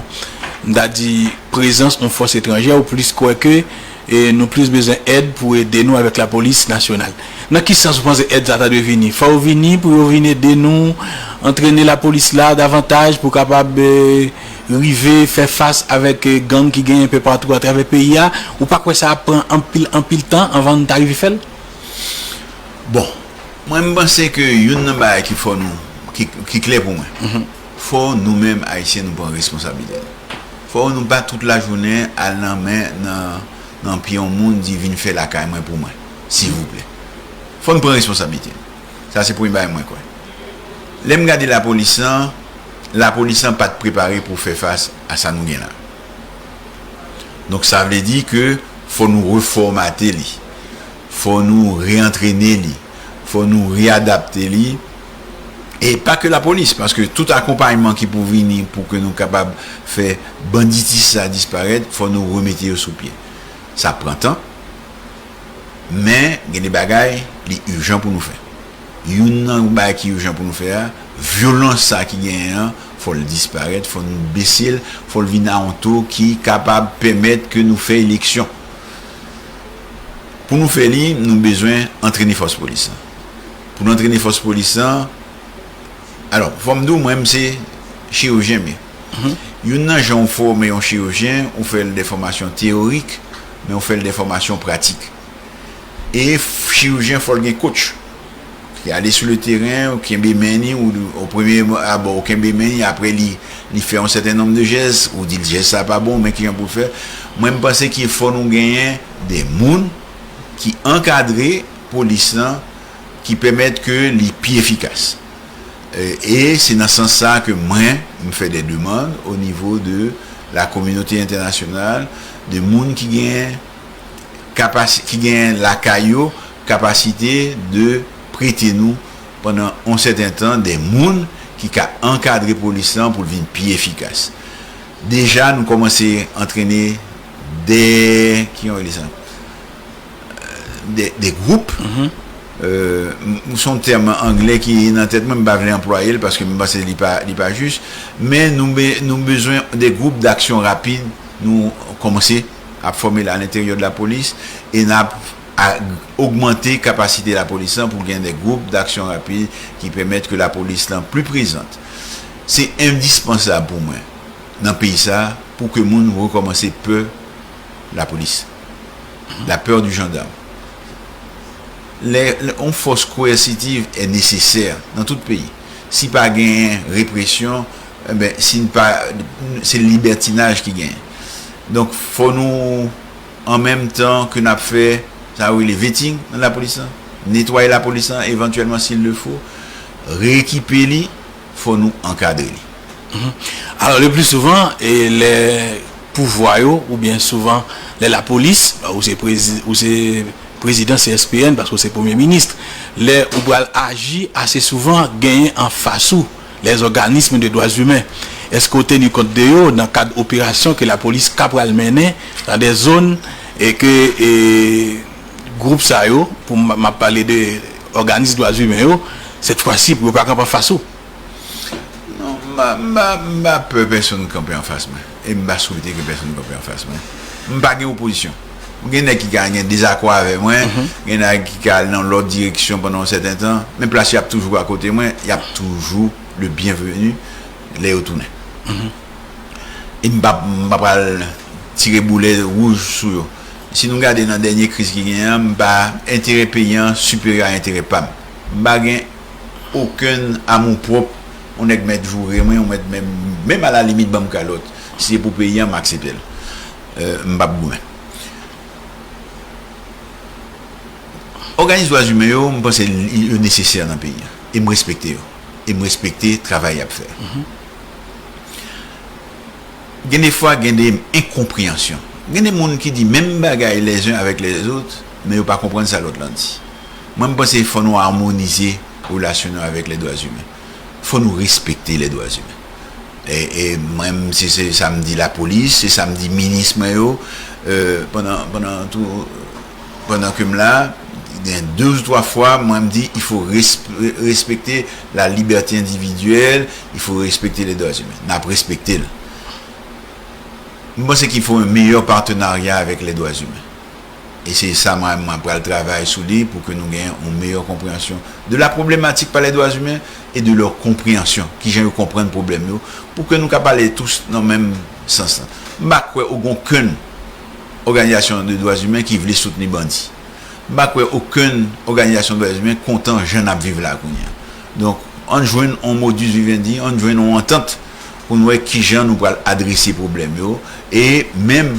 m ta di, prezans yon fòs etranjè, ou plis kwè ke E nou plis bezwen èd pou ede nou avèk lapolis nasyonal. Nan ki sans ou panse èd sa ta dwe vini? Fò yo vini pou yo vin ede nou antrene lapolis la davantaj pou kapab eh, rive fè fas avèk eh, gang ki genyen enpe patou atravè peyi a? Ou pa kwè sa ap pran anpil anpil tan anvan n ta rive fè l? Bon, mwen m panse ke youn nan bagay ki fò nou, ki, ki klè pou mwen, fò nou menm Ayisyen nou pran responsablite nou. Fò nou pa tout lajounen al nan men nan, nan pye yon moun di vin fè lakay mwen pou mwen, silvouplè. Fò nou pran responsablite nou. Sa se premye bagay mwen kwè. Lè m gade lapolis lan, lapolis lan pa t prepare pou fè fas a sa nou gen la. Donk sa vle di ke fò nou refòmate li, fò nou reantrene li, fò nou readapte li. E pa ke lapolis, paske tout akonpayman ki pou vini pou ke nou kapab fè banditis sa disparèt, fò nou remete yo sou pye. Sa pran tan, men gen de bagay li ijan pou nou fè. Youn nan bagay ki ijan pou nou fè a, vyolans sa ki genyen an, fò l disparèt, fò nou bese l, fò l vin a yon to ki kapab pèmèt ke nou fè eleksyon. Pou nou fè li, nou bezwen antrene fòs polis lan. Pou nou antrene fòs polis lan, alò, fò m di w, mwen, m se chirurgien m ye. Youn nan jan ou fòme yon chirurgien, ou fè l de fòmasyon teyorik, men ou fè l de fòmasyon pratik. E chirurgien fò l gen coach. Ki ale sou le teren, ou kenbe men li, ou, o premye abò, ou kenbe men li, apre li, li fè yon sèten nonb de jès, ou di l jès sa pa bon, men kijan pou l fè. Mwen, m panse ki fò nou genyen de moun ki ankadre polis lan, ki pèmèt ke li pi efikas. E, e se nan sans sa ke mwen, m fè de demann o nivo de la kominote entènasyonal, de moun ki gen kapasi, ki gen lakay yo, kapasite de prete nou pandan yon sèten tan de moun ki ka ankadre polis lan pou l vin pi efikas. Deja, nou kòmanse antrene de, ki yon rele sa? De, de gwoup. Se yon tèm anglè ki nan tèt mwen, m pa vle anplwaye l paske m panse li pa, li pa jis. Men nou, nou bezwen de gwoup d'aksyon rapid, nou kòmanse ap fòme l alenteryè de lapolis e n ap ogmante kapasite lapolis lan pou gen de gwoup d'aksyon rapid ki pèmèt ke lapolis lan pli prezant. Se endispansab pou mwen nan peyi sa pou ke moun rekòmanse pè lapolis. La peur du gendarme. Lè, lè, yon fòs koyèsitiv è nesesè nan tout peyi. Si pa gen represyon, enben, si n pa, se libètinaj ki genyen. Donk, fò nou, an menm tan ke n ap fè, sa yo rele vetting nan lapolis lan, netwaye lapolis lan, evantyèlman, s'il le faut, reekipe li, fò nou ankadre li. Alò, le pli souvan, e lè pouvwa yo, oubyen souvan lè lapolis, ou se prezi, ou se prezidan C S P N, paske w se premye minis, lè ou pral aji, ase souvan genyen anfas ou lèzòganism de dwa imen. Èske w teni kont de yo nan kad operasyon ke lapolis ka pral mennen nan de zòn e ke e, gwoup sa yo, pou m, m ap pale de òganism dwa imen yo, sèt fwa si pou yo pa kanpe anfas ou? Non, m pa, m pa, m pa pè pèsonn kanpe anfas mwen. E m pa swete ke pèsonn kanpe anfas mwen. M pa gen opozisyon. Gen nèg ki ka gen dezakò avè mwen, gen nèg ki ka al nan lòt direksyon pandan yon sèten tan, men plas yo ap toujou akote mwen, y ap toujou le byenveni lè yo tounen. E m pa, m pa pral tire boulè wouj sou yo. Si nou gade nan dènye kriz ki genyen an, m pa, enterè peyi an siperyè a enterè pa m. M pa gen okenn amoupwòp, yon nèg mèt joure mwen, yon mèt menm, menm alalimit ban m kalòt. Si se pou peyi an, m aksepte l. M p ap goumen. Òganis dwa imen yo, m panse yo nesesè nan peyi an. E m respekte yo. E m respekte travay y ap fè. Gen de fwa, gen de enkonpreyansyon. Gen de moun ki di menm bagay les uns avec les autres, men yo pa konprann sa lòt lan di. Mwen, m panse fò nou amonize relasyon nou avèk les droits humains. Fò nou respekte les droits humains. E, e mwen, se, se sa m di lapolis, se sa m di minis mwen yo, euh, pandan, pandan tou, pandan ke m la, gen de ou twa fwa, mwen, m di, il faut resp-, respecter la liberté individuelle, il faut respecter les droits humains. N ap respekte l. M panse qu'il faut un meilleur partenariat avec les droits humains. E se sa mwen, mwen pral travay sou li pou ke nou gen yon meyè konpreyansyon de la problématique par les droits humains et de leur compréhension, kijan yo konprann pwoblèm yo, pou ke nou ka pale tous nan menm sans lan. M pa kwè okenn òganizasyon de dwa imen ki vle soutni bandi. M pa kwè okenn òganizasyon de dwa imen kontan jan n ap viv la kounye a. Donk, ann jwenn yon modus vivendi, ann jwenn yon antant pou n wè kijan nou pral adrese pwoblèm yo, e menm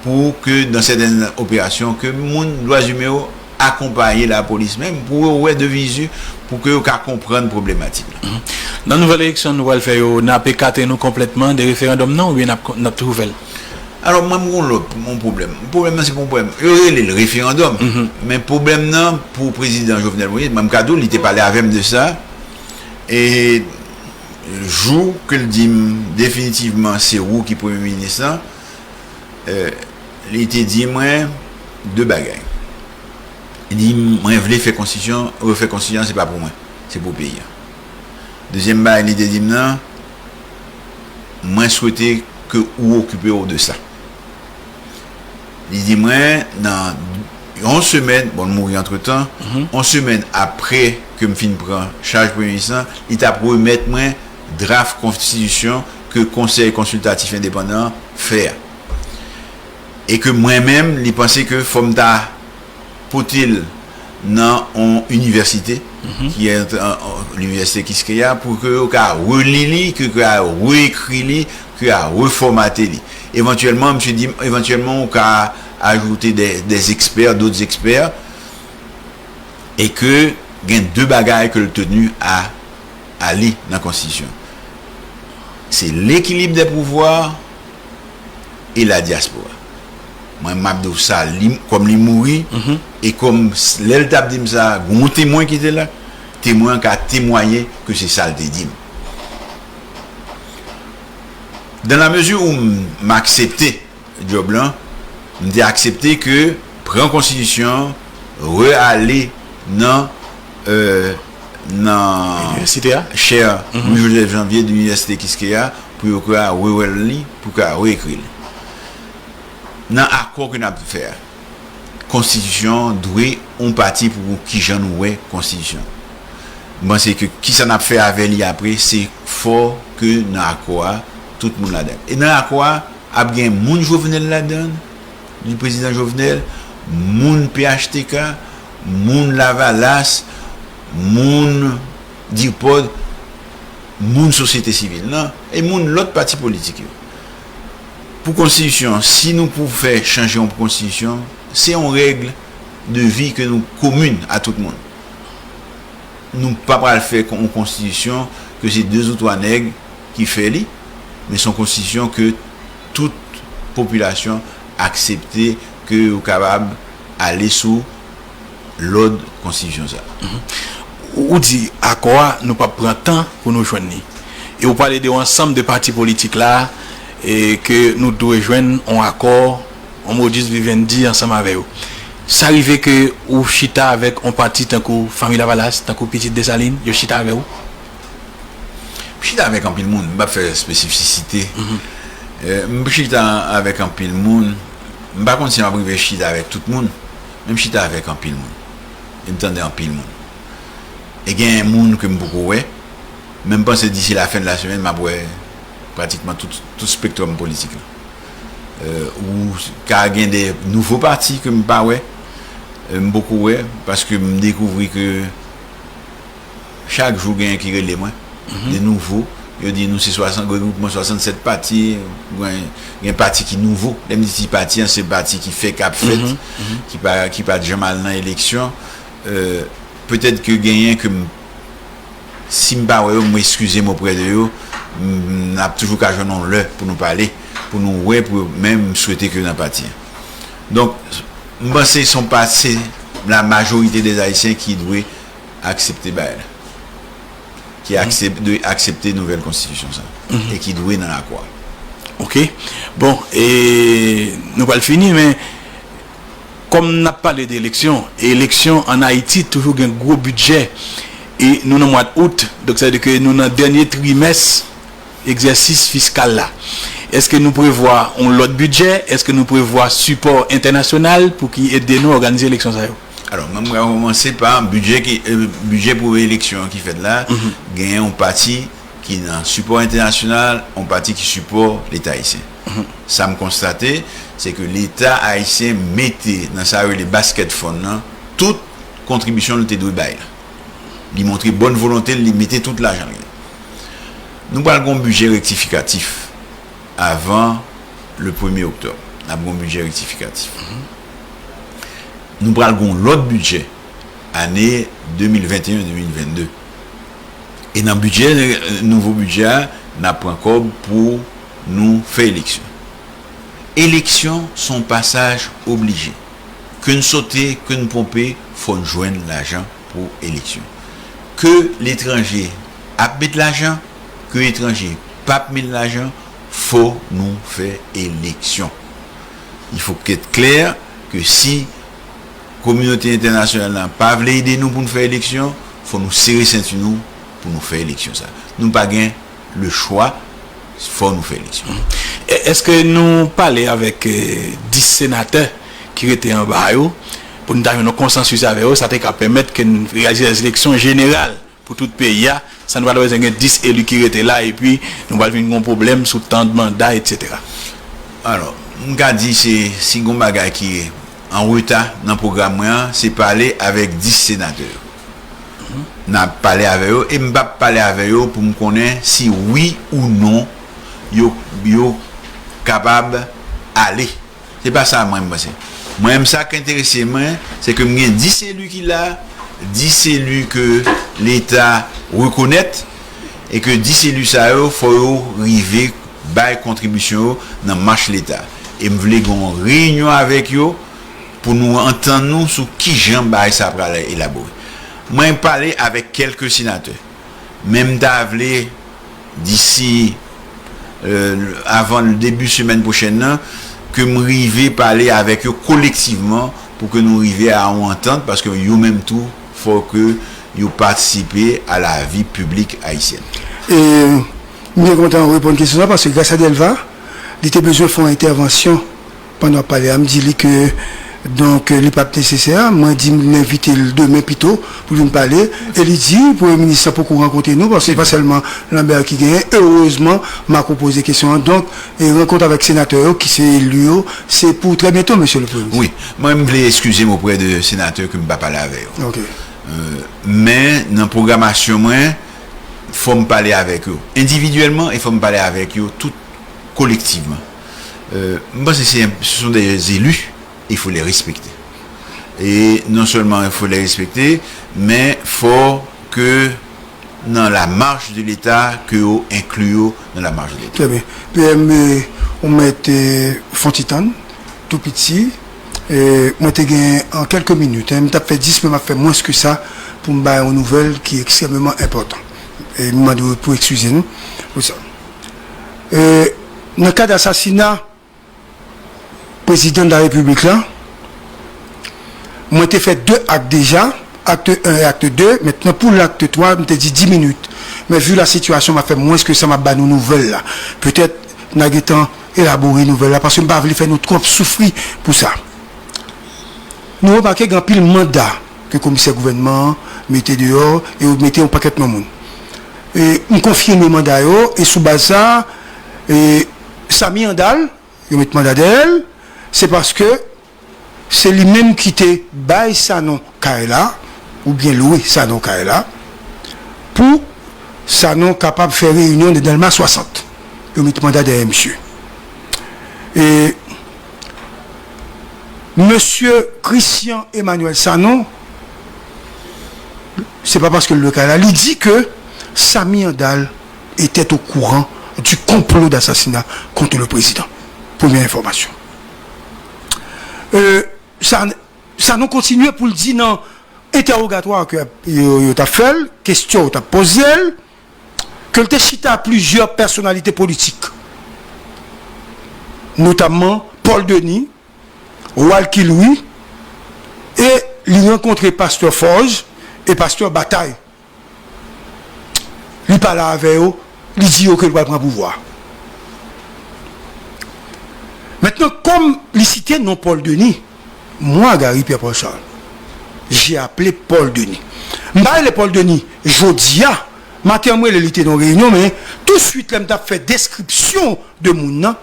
pou ke nan sètèn operasyon, ke moun dwa imen yo akonpaye lapolis menm pou yo wè de vizu, pou ke yo ka konprann pwoblematik la. Nan nouvèl eleksyon nou pral fè yo, n ap ekate nou konplètman de referandòm nan oubyen n ap, n ap toujou fè l? Alò, mwen, m gon lòt, m gon pwoblèm. Pwoblèm nan, se pa yon pwoblèm. Yo rele l referandòm. Men pwoblèm nan, pou prezidan Jovenel Moïse, mwen, m ka di w, li te pale avè m de sa. E jou ke l di m, definitivman, se ou ki premye minis lan, eh, li te di mwen de bagay. Li di m, mwen vle fè konstitisyon, refè konstitisyon, se pa pou mwen, se pou peyi a. Dezyèm bagay li te di m nan, mwen swete ke ou okipe w de sa. Li di mwen, nan yon semèn, bon, l mouri antretan, yon semèn apre ke m fin pran chaj premye minis lan, li t ap remèt mwen draf konstitisyon ke Konsèy Konsiltatif Endepandan an fè a. E ke mwen menm, li panse ke fò m ta pote l nan yon inivèsite, ki è, an, an, Linivèsite Kiskeya, pou ke yo ka reli li, ke yo ka reekri li, ke yo ka refòmate li. Evantyèlman, misye di, evantyèlman, ou ka ajoute des, des experts, d'autres experts, e ke gen de bagay ke l tenu a ale nan konstitisyon. Se l'équilibre des pouvoirs et la diaspora. Mwen, m ap di w sa, li, kòm li mouri, e kòm s-, lè l t ap di m sa, gon temwen ki te la, temwen an ka temwaye ke se sa l te di m. Dans la mesure où m, m aksepte djòb lan, m te aksepte ke pran konstitisyon an, re-ale nan, euh, nan Inivèsite a? Chè Louis Joseph Janvier de Linivèsite Kiskeya pou yo ka rewè li, pou ka reekri li. Nan akò ke n ap fè a, konstitisyon an dwe yon pati pou kijan nou wè konstitisyon an. M panse ke kisa n ap fè avè li apre, se fò ke nan akò a, tout moun ladan. E nan akò a, ap gen moun Jovenel ladan, di prezidan Jovenel, moun P H T K, moun Lavalas, moun DIRPOD, moun sosyete sivil lan, e moun lòt pati politik yo. Pou konstitisyon, si nou pou fè chanje yon konstitisyon, se yon règ de vi ke nou komin a tout moun. Nou pa pral fè kon-, yon konstitisyon ke se de ou twa nèg ki fè li, men se yon konstitisyon ke tout popilasyon aksepte ke yo kapab ale sou lòd konstitisyon sa. Ou, ou di akò a, nou p ap pran tan pou nou jwenn li. E ou pale de yon ansanm de pati politik la, e ke nou dwe jwenn yon akò, yon modus vivendi ansanm avè yo. Sa rive ke ou chita avèk yon pati tankou Fanmi Lavalas, tankou Pitit Desalin, yo chita avè ou? M chita avèk anpil moun, m p ap fè espesifisite. Eh, m chita avèk anpil moun, m pa konn si m ap rive chita avèk tout moun, men m chita avèk anpil moun. E m tande anpil moun. E gen moun ke m poko wè, men m panse d'ici la fin de la semaine, m ap wè pratikman tout, tout spektwòm politik la. Euh, ou ka gen de nouvo pati ke m pa wè, euh, m poko wè, paske m dekouvri ke chak jou genyen ki rele mwen, de nouvo, yo di nou se swasant, regwoupman swasannsèt pati, gen, gen pati ki nouvo. Lè m di ti pati an, se pati ki fèk ap fèt, ki pa, ki pa t janm al nan eleksyon. Euh, petèt ke genyen ke m, si m pa wè yo, m eskize m oprè de yo, m, n ap toujou ka jwenn yon lè pou nou pale, pou nou wè, pou, men m swete ke nan pati an. Donk, m panse se yon pa, se la majorite des Ayisyen ki dwe aksepte bagay la. Ki aksep-, dwe aksepte nouvèl konstitisyon sa. E ki dwe nan akò a. Ok. Bon, e nou pral fini, men kòm n ap pale de eleksyon, e eleksyon ann Ayiti toujou gen gwo bidjè, e nou nan mwa d out, donk sa vle di ke nou nan dènye trimès egzèsis fiskal la. Èske nou prevwa yon lòt bidjè? Èske nou prevwa sipò entènasyonal pou ki ede nou òganize eleksyon sa yo? Alò, mwen, mwen kòmanse pa bidjè ki, eh, bidjè pou eleksyon ki fèt la, genyen yon pati ki nan sipò entènasyonal, yon pati ki sipò Leta ayisyen. Sa m konstate, se ke Leta ayisyen mete nan sa yo rele basket fund nan tout kontribisyon l te dwe bay la. Li montre bòn volonte l, li mete tout lajan l gen. Nou pral gen yon bidjè rektifikatif avan le premye oktòb. N ap gen yon bidjè rektifikatif. Nou pral gen yon lòt bidjè ane de mil venteyen de mil vennde. E nan bidjè, nouvo bidjè a, n ap pran kòb pou nou fè eleksyon. Eleksyon se yon pasaj oblije. Ke n sote, ke n ponpe, fò n jwenn lajan pou eleksyon. Ke letranje ap met lajan, ke etranje p ap met lajan, fò nou fè eleksyon. Il faut être clair que si kominote entènasyonal la pa vle ede nou pou n fè eleksyon, fò nou sere senti nou pou nou fè eleksyon sa. Nou pa gen le choix, fò nou fè eleksyon. E- Èske nou pale avèk eh, dis senatè ki rete anba yo pou n ta jwenn yon konsansis avè yo, sa te ka pèmèt ke n reyalize dè eleksyon jeneral pou tout peyi a, san nou pa ta bezwen gen dis eli ki rete la, epi nou pral vin gen yon pwoblèm sou tan de manda, etsetera. Alò, m ka di se, si gon bagay ki an reta nan pwogram mwen an, se pale avèk dis senatè yo. N ap pale avè yo, e m p ap pale avè yo pou m konnen si wi ou non yo, yo kapab ale. Se pa sa mwen m panse. Mwen menm, sa k enterese mwen, se ke m gen dis eli ki la, dis eli ke Leta rekonèt, e ke dis eli sa yo, fò yo rive bay kontribisyon yo nan mach Leta. E m vle gen yon reyinyon avèk yo pou nou antann nou sou kijan bagay sa pral elabore. Mwen pale avèk kèlke senatè. Men m ta vle, disi, euh, avan debi semèn pwochèn nan, ke m rive pale avèk yo kolektivman pou ke nou rive a yon antant, paske yo menm tou, fò ke yo patisipe a la vi piblik ayisyèn. E m byen kontan reponn kesyon sa, paske gras a Delva, li te bezwen fè yon entèvansyon pandan w ap pale a, m di li ke, donk, li p ap nesesè. Mwen di m envite l demen pito pou l vin pale. E li di, Premye Minis la poko rankontre nou, paske se pa sèlman Lambert ki genyen. Erezman, Marco poze kesyon an. Donk, e rankont avèk senatè yo, ki se eli yo, se pou trè byento, Mesye le Premye Minis. Wi, mwen, m vle eskize m oprè de senatè ke m pa pale avè yo. Ok. Euh, men, nan pwogramasyon mwen, fò m pale avèk yo endividyèlman e fò m pale avèk yo tout kolektivman. Euh, m panse se, ce sont des élus, il faut les respecter. E non sèlman il faut les respecter, men fò ke nan la marche de l'État, ke yo enkli yo nan la marche de l'État. Trè byen. P M, eh, ou mèt, eh, fè yon ti tann, tou piti. Eh, mwen te gen an kèlke minit, hein, m t ap fè dis, men m ap fè mwens ke sa pou m bay yon nouvèl ki ekstrèmeman enpòtan. E m mande w pou eskize n pou sa. Eh, nan kad asasina Prezidan de la Repiblik la, mwen te fè de ak deja, akte en e akte de. Mentnan, pou lakte twa, m te di dis minit. Men vi la sitiyasyon, m ap fè mwens ke sa, m ap ba nou nouvèl la. Petèt, n a gentan elabore nouvèl la, paske m pa vle fè nou twòp soufri pou sa. Nou remake gen anpil manda ke komisè gouvènman an mete deyò e yo mete yon pakèt non moun. E m konfime manda yo, e sou baz sa, e Samy Andal, yo met manda dèyè l, se paske se li menm ki te bay Sanon kay la, oubyen lwe Sanon kay la, pou Sanon kapab fè reyinyon nan Dèlma swasant. Yo met manda dèyè misye. E mesye Christian Emmanuel Sanon, se pa paske l lwe kay la, li di ke Samy Andal était au courant du complot d'assassinat contre le président. Premye enfòmasyon. Euh, sa, Sanon kontinye pou l di nan entèwogatwa ke yo, yo t ap fè l, kesyon yo t ap poze l, ke l te chita plizyè pèsonalite politik, notamman Paul Denis, Walky Louis, e li rankontre pastè Forge e pastè Bataille. Li pale avè yo, li di yo ke l pral pran pouvwa. Donk, kòm li site non Paul Denis, moi, Gary Pierre-Paul Charles, j'ai appelé Paul Denis. M pa rele Paul Denis jodi a, maten an m rele li te nan reyinyon, men touswit lè m t ap fè deskripsyon de moun nan,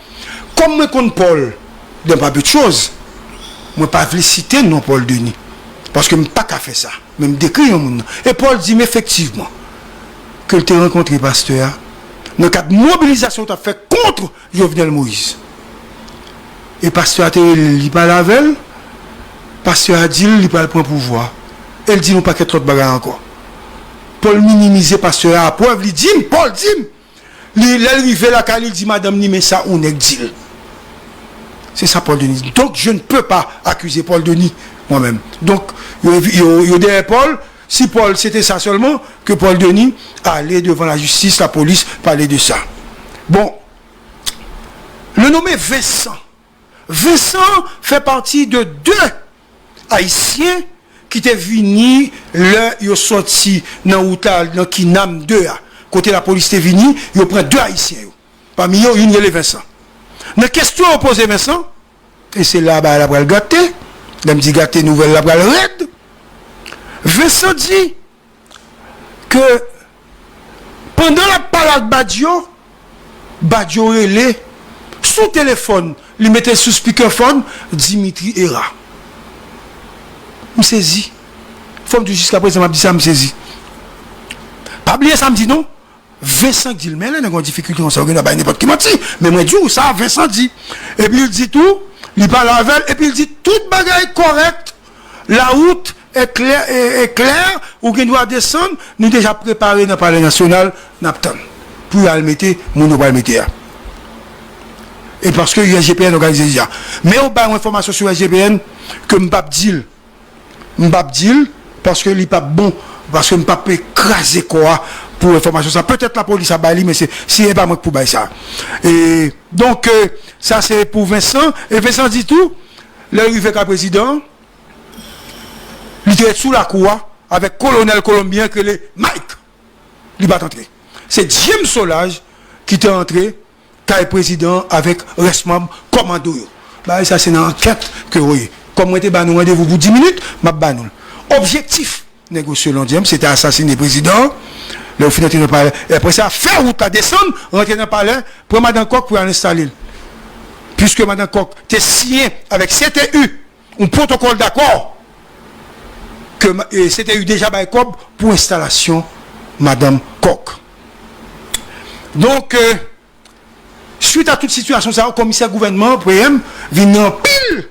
kòm mwen konn Paul dans pas peu de choses, mwen pa vle site non Paul Denis, paske m pa ka fè sa. Men m dekri yon moun nan. E Paul di m efektivman ke l te rankontre pastè a nan kad mobilizasyon yo t ap fè kont Jovenel Moïse. E pastè a te rele l, li pale avè l. Pastè a di l li pral pran pouvwa. E l di l yon pakèt lòt bagay ankò. Paul minimize pastè a. Prèv, li di m, Paul di m, li, lè l rive lakay li, li di madanm li, men sa yon nèg di l. C'est ça Paul Denis. Donc, je ne peux pas accuser Paul Denis, moi-même. Donc, yo, yo, yo derrière Paul, si Paul, c'était ça seulement, que Paul Denis allait devant la justice, la police, parler de ça. Bon, le nommé Vincent. Vincent fait partie de deux Ayisyen ki te vini lè yo soti nan wout la, nan Kinam de a. Kote lapolis te vini, yo pran de Ayisyen yo. Pami yo, youn rele Vincent. Nan kesyon yo poze Vincent, e se la bagay la pral gate, lè m di gate, nouvèl la pral rèd. Vincent di ke pandan l ap pale ak Badio, Badio rele sou telefòn, li mete l sou speakerphone, Dimitri Hérard. M sezi. Fò m di w jiskaprezan m ap di sa, m sezi. Pa bliye sa m di non. Vincent di l, men lè nèg gen yon difikilte konsa, ou gen dwa bay nenpòt ki manti. Men mwen di w sa, Vincent di. Epi l di tou, li pale avè l, epi l di tout bagay kòrèk. La route est claire, est, est claire, ou gen dwa desann, nou deja prepare nan Palè Nasyonal, n ap tann pou yo al mete moun yo pral mete a. E paske U S G P N òganize deja. Men yo bay yon enfòmasyon sou U S G P N ke m p ap di l. M p ap di l, paske li p ap bon, paske m p ap kraze kò a pou enfòmasyon sa. Petèt lapolis ap bay li, men se, si e pa mwen k pou bay sa. E, donk, e, sa se pou Vincent. E Vincent di tou, lè l rive kay prezidan an, li te ret sou lakou a avèk kolonèl kolonbyen ki rele Mike. Li pa t antre. Se James Solages ki te antre kay prezidan an avèk rès manm kòmando yo. Bagay sa se nan ankèt ke yo ye. Kòm mwen te ba nou randevou pou dis minit, m ap ba nou l. Objektif nèg yo selon James, se te asasine prezidan an. Lè yo fin antre nan palè, e apre sa, fè wout la desann, rantre nan palè, pran madan Kòk pou y al enstale l. Piske madan Kòk te siyen avèk C T U yon pwotokòl dakò ke ma- e, C T U deja bay kòb pou enstalasyon madanm Kòk. Donk, e, swit a tout sitiyasyon sa yo, komisè gouvènman, P M, vin nan anpil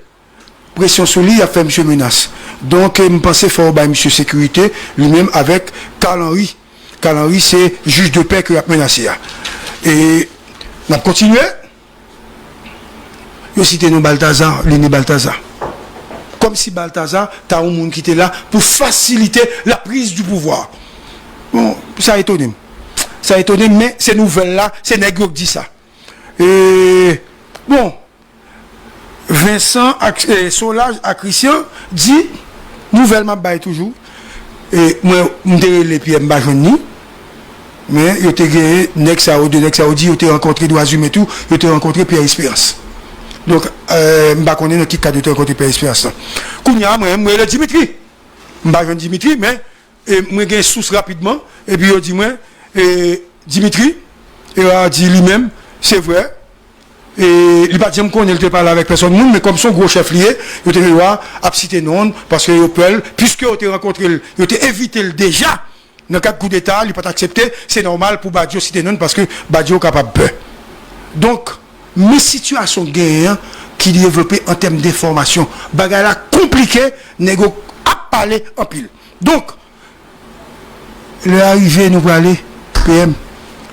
presyon sou li, y ap fè misye menas. Donk, e, m panse fò yo bay misye sekirite, li menm avèk Carl Henry. Carl Henry, se jij de pè ke y ap menase a. E n ap kontinye. Yo site non Baltazar, Leni Baltazar. Kòmsi Baltazar ta yon moun ki te la pou fasilite la prise du pouvoir. Bon, sa etone m. Sa etone m, men se nouvèl la, se nèg yo k di sa. E, bon, Vincent ak, e, Solages ak Christian di, nouvèl m ap bay toujou. E mwen, m te rele Pierre, m pa jwenn li. Men yo te genyen nèg sa yo, de nèg sa yo di yo te rankontre dwa imen tou, yo te rankontre Pierre Espérance. Donk, e, m pa konnen nan ki kad yo te rankontre Pierre Espérance lan. Kounye a, mwen, m rele Dimitri. M pa jwenn Dimitri, men, e, mwen gen sous rapidman, epi yo di mwen, e, Dimitri, e, a di li menm, se vre, e, li pa t janm konnen li te pale avèk pèsòn moun, men kòm se yon gwo chèf li ye, yo te gen dwa ap site non l, paske yo pè l, piske yo te rankontre l, yo te envite l deja nan kad koudeta a, li pa t aksepte, se nòmal pou Badio site non l, paske Badio kapab pè. Donk, men sitiyasyon genyen an ki devlope an tèm denfòmasyon. Bagay la konplike, nèg yo ap pale anpil. Donk, lè a rive, nou prale, P M.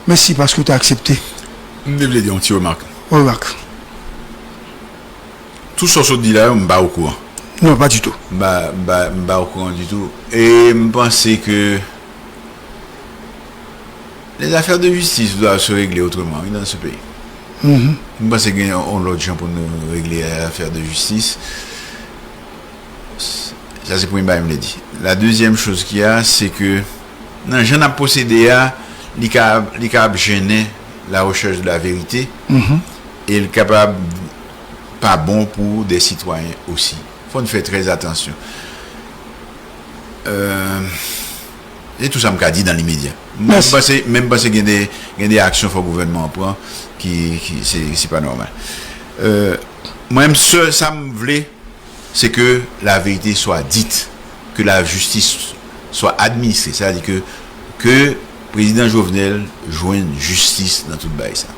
Mèsi paske w te aksepte. M te vle di yon ti remak. Remak. Tout sa w sot di la yo, m pa okouran. Non, pa ditou. M pa, m pa, m pa okouran ditou. E m panse ke les affaires de justice doivent se régler autrement, oui, dans ce pays. M panse gen yon lòt jan pou nou regle afè de jistis. Sa se premye bagay m vle di. La dezyèm choz ki a, se ke nan jan n ap pwosede a, li ka, li ka ap jennen la recherche de la vérité, e l kapab pa bon pou de sitwayen osi. Fò n fè trè atansyon. Euh, e tou sa m ka di nan limedya. Mwen, m panse, men m panse gen de, gen de aksyon fò gouvènman an pran ki, ki se, se pa nòmal. Euh, mwen, m sèl sa m vle, se ke la verite swa dit, ke la jistis swa administre. Sa vle di ke, ke prezidan Jovenel jwenn jistis nan tout bagay sa.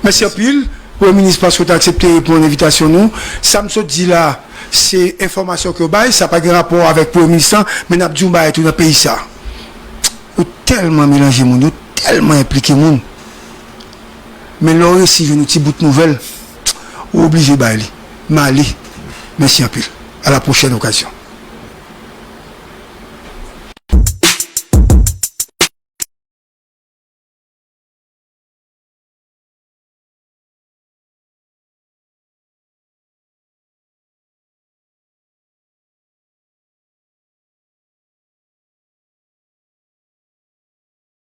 Mèsi anpil, Premye Minis, paske w te aksepte reponn envitasyon nou. Sa m sot di la, se enfòmasyon ke w bay, sa pa gen rapò avèk Premye Minis lan, men n ap di yon bagay tou nan peyi sa. Yo tèlman melanje moun, yo tèlman enplike moun. Men lè w resi jwenn yon ti bout nouvèl, ou oblije bay li. M ale. Mèsi anpil. A la pwochèn okazyon.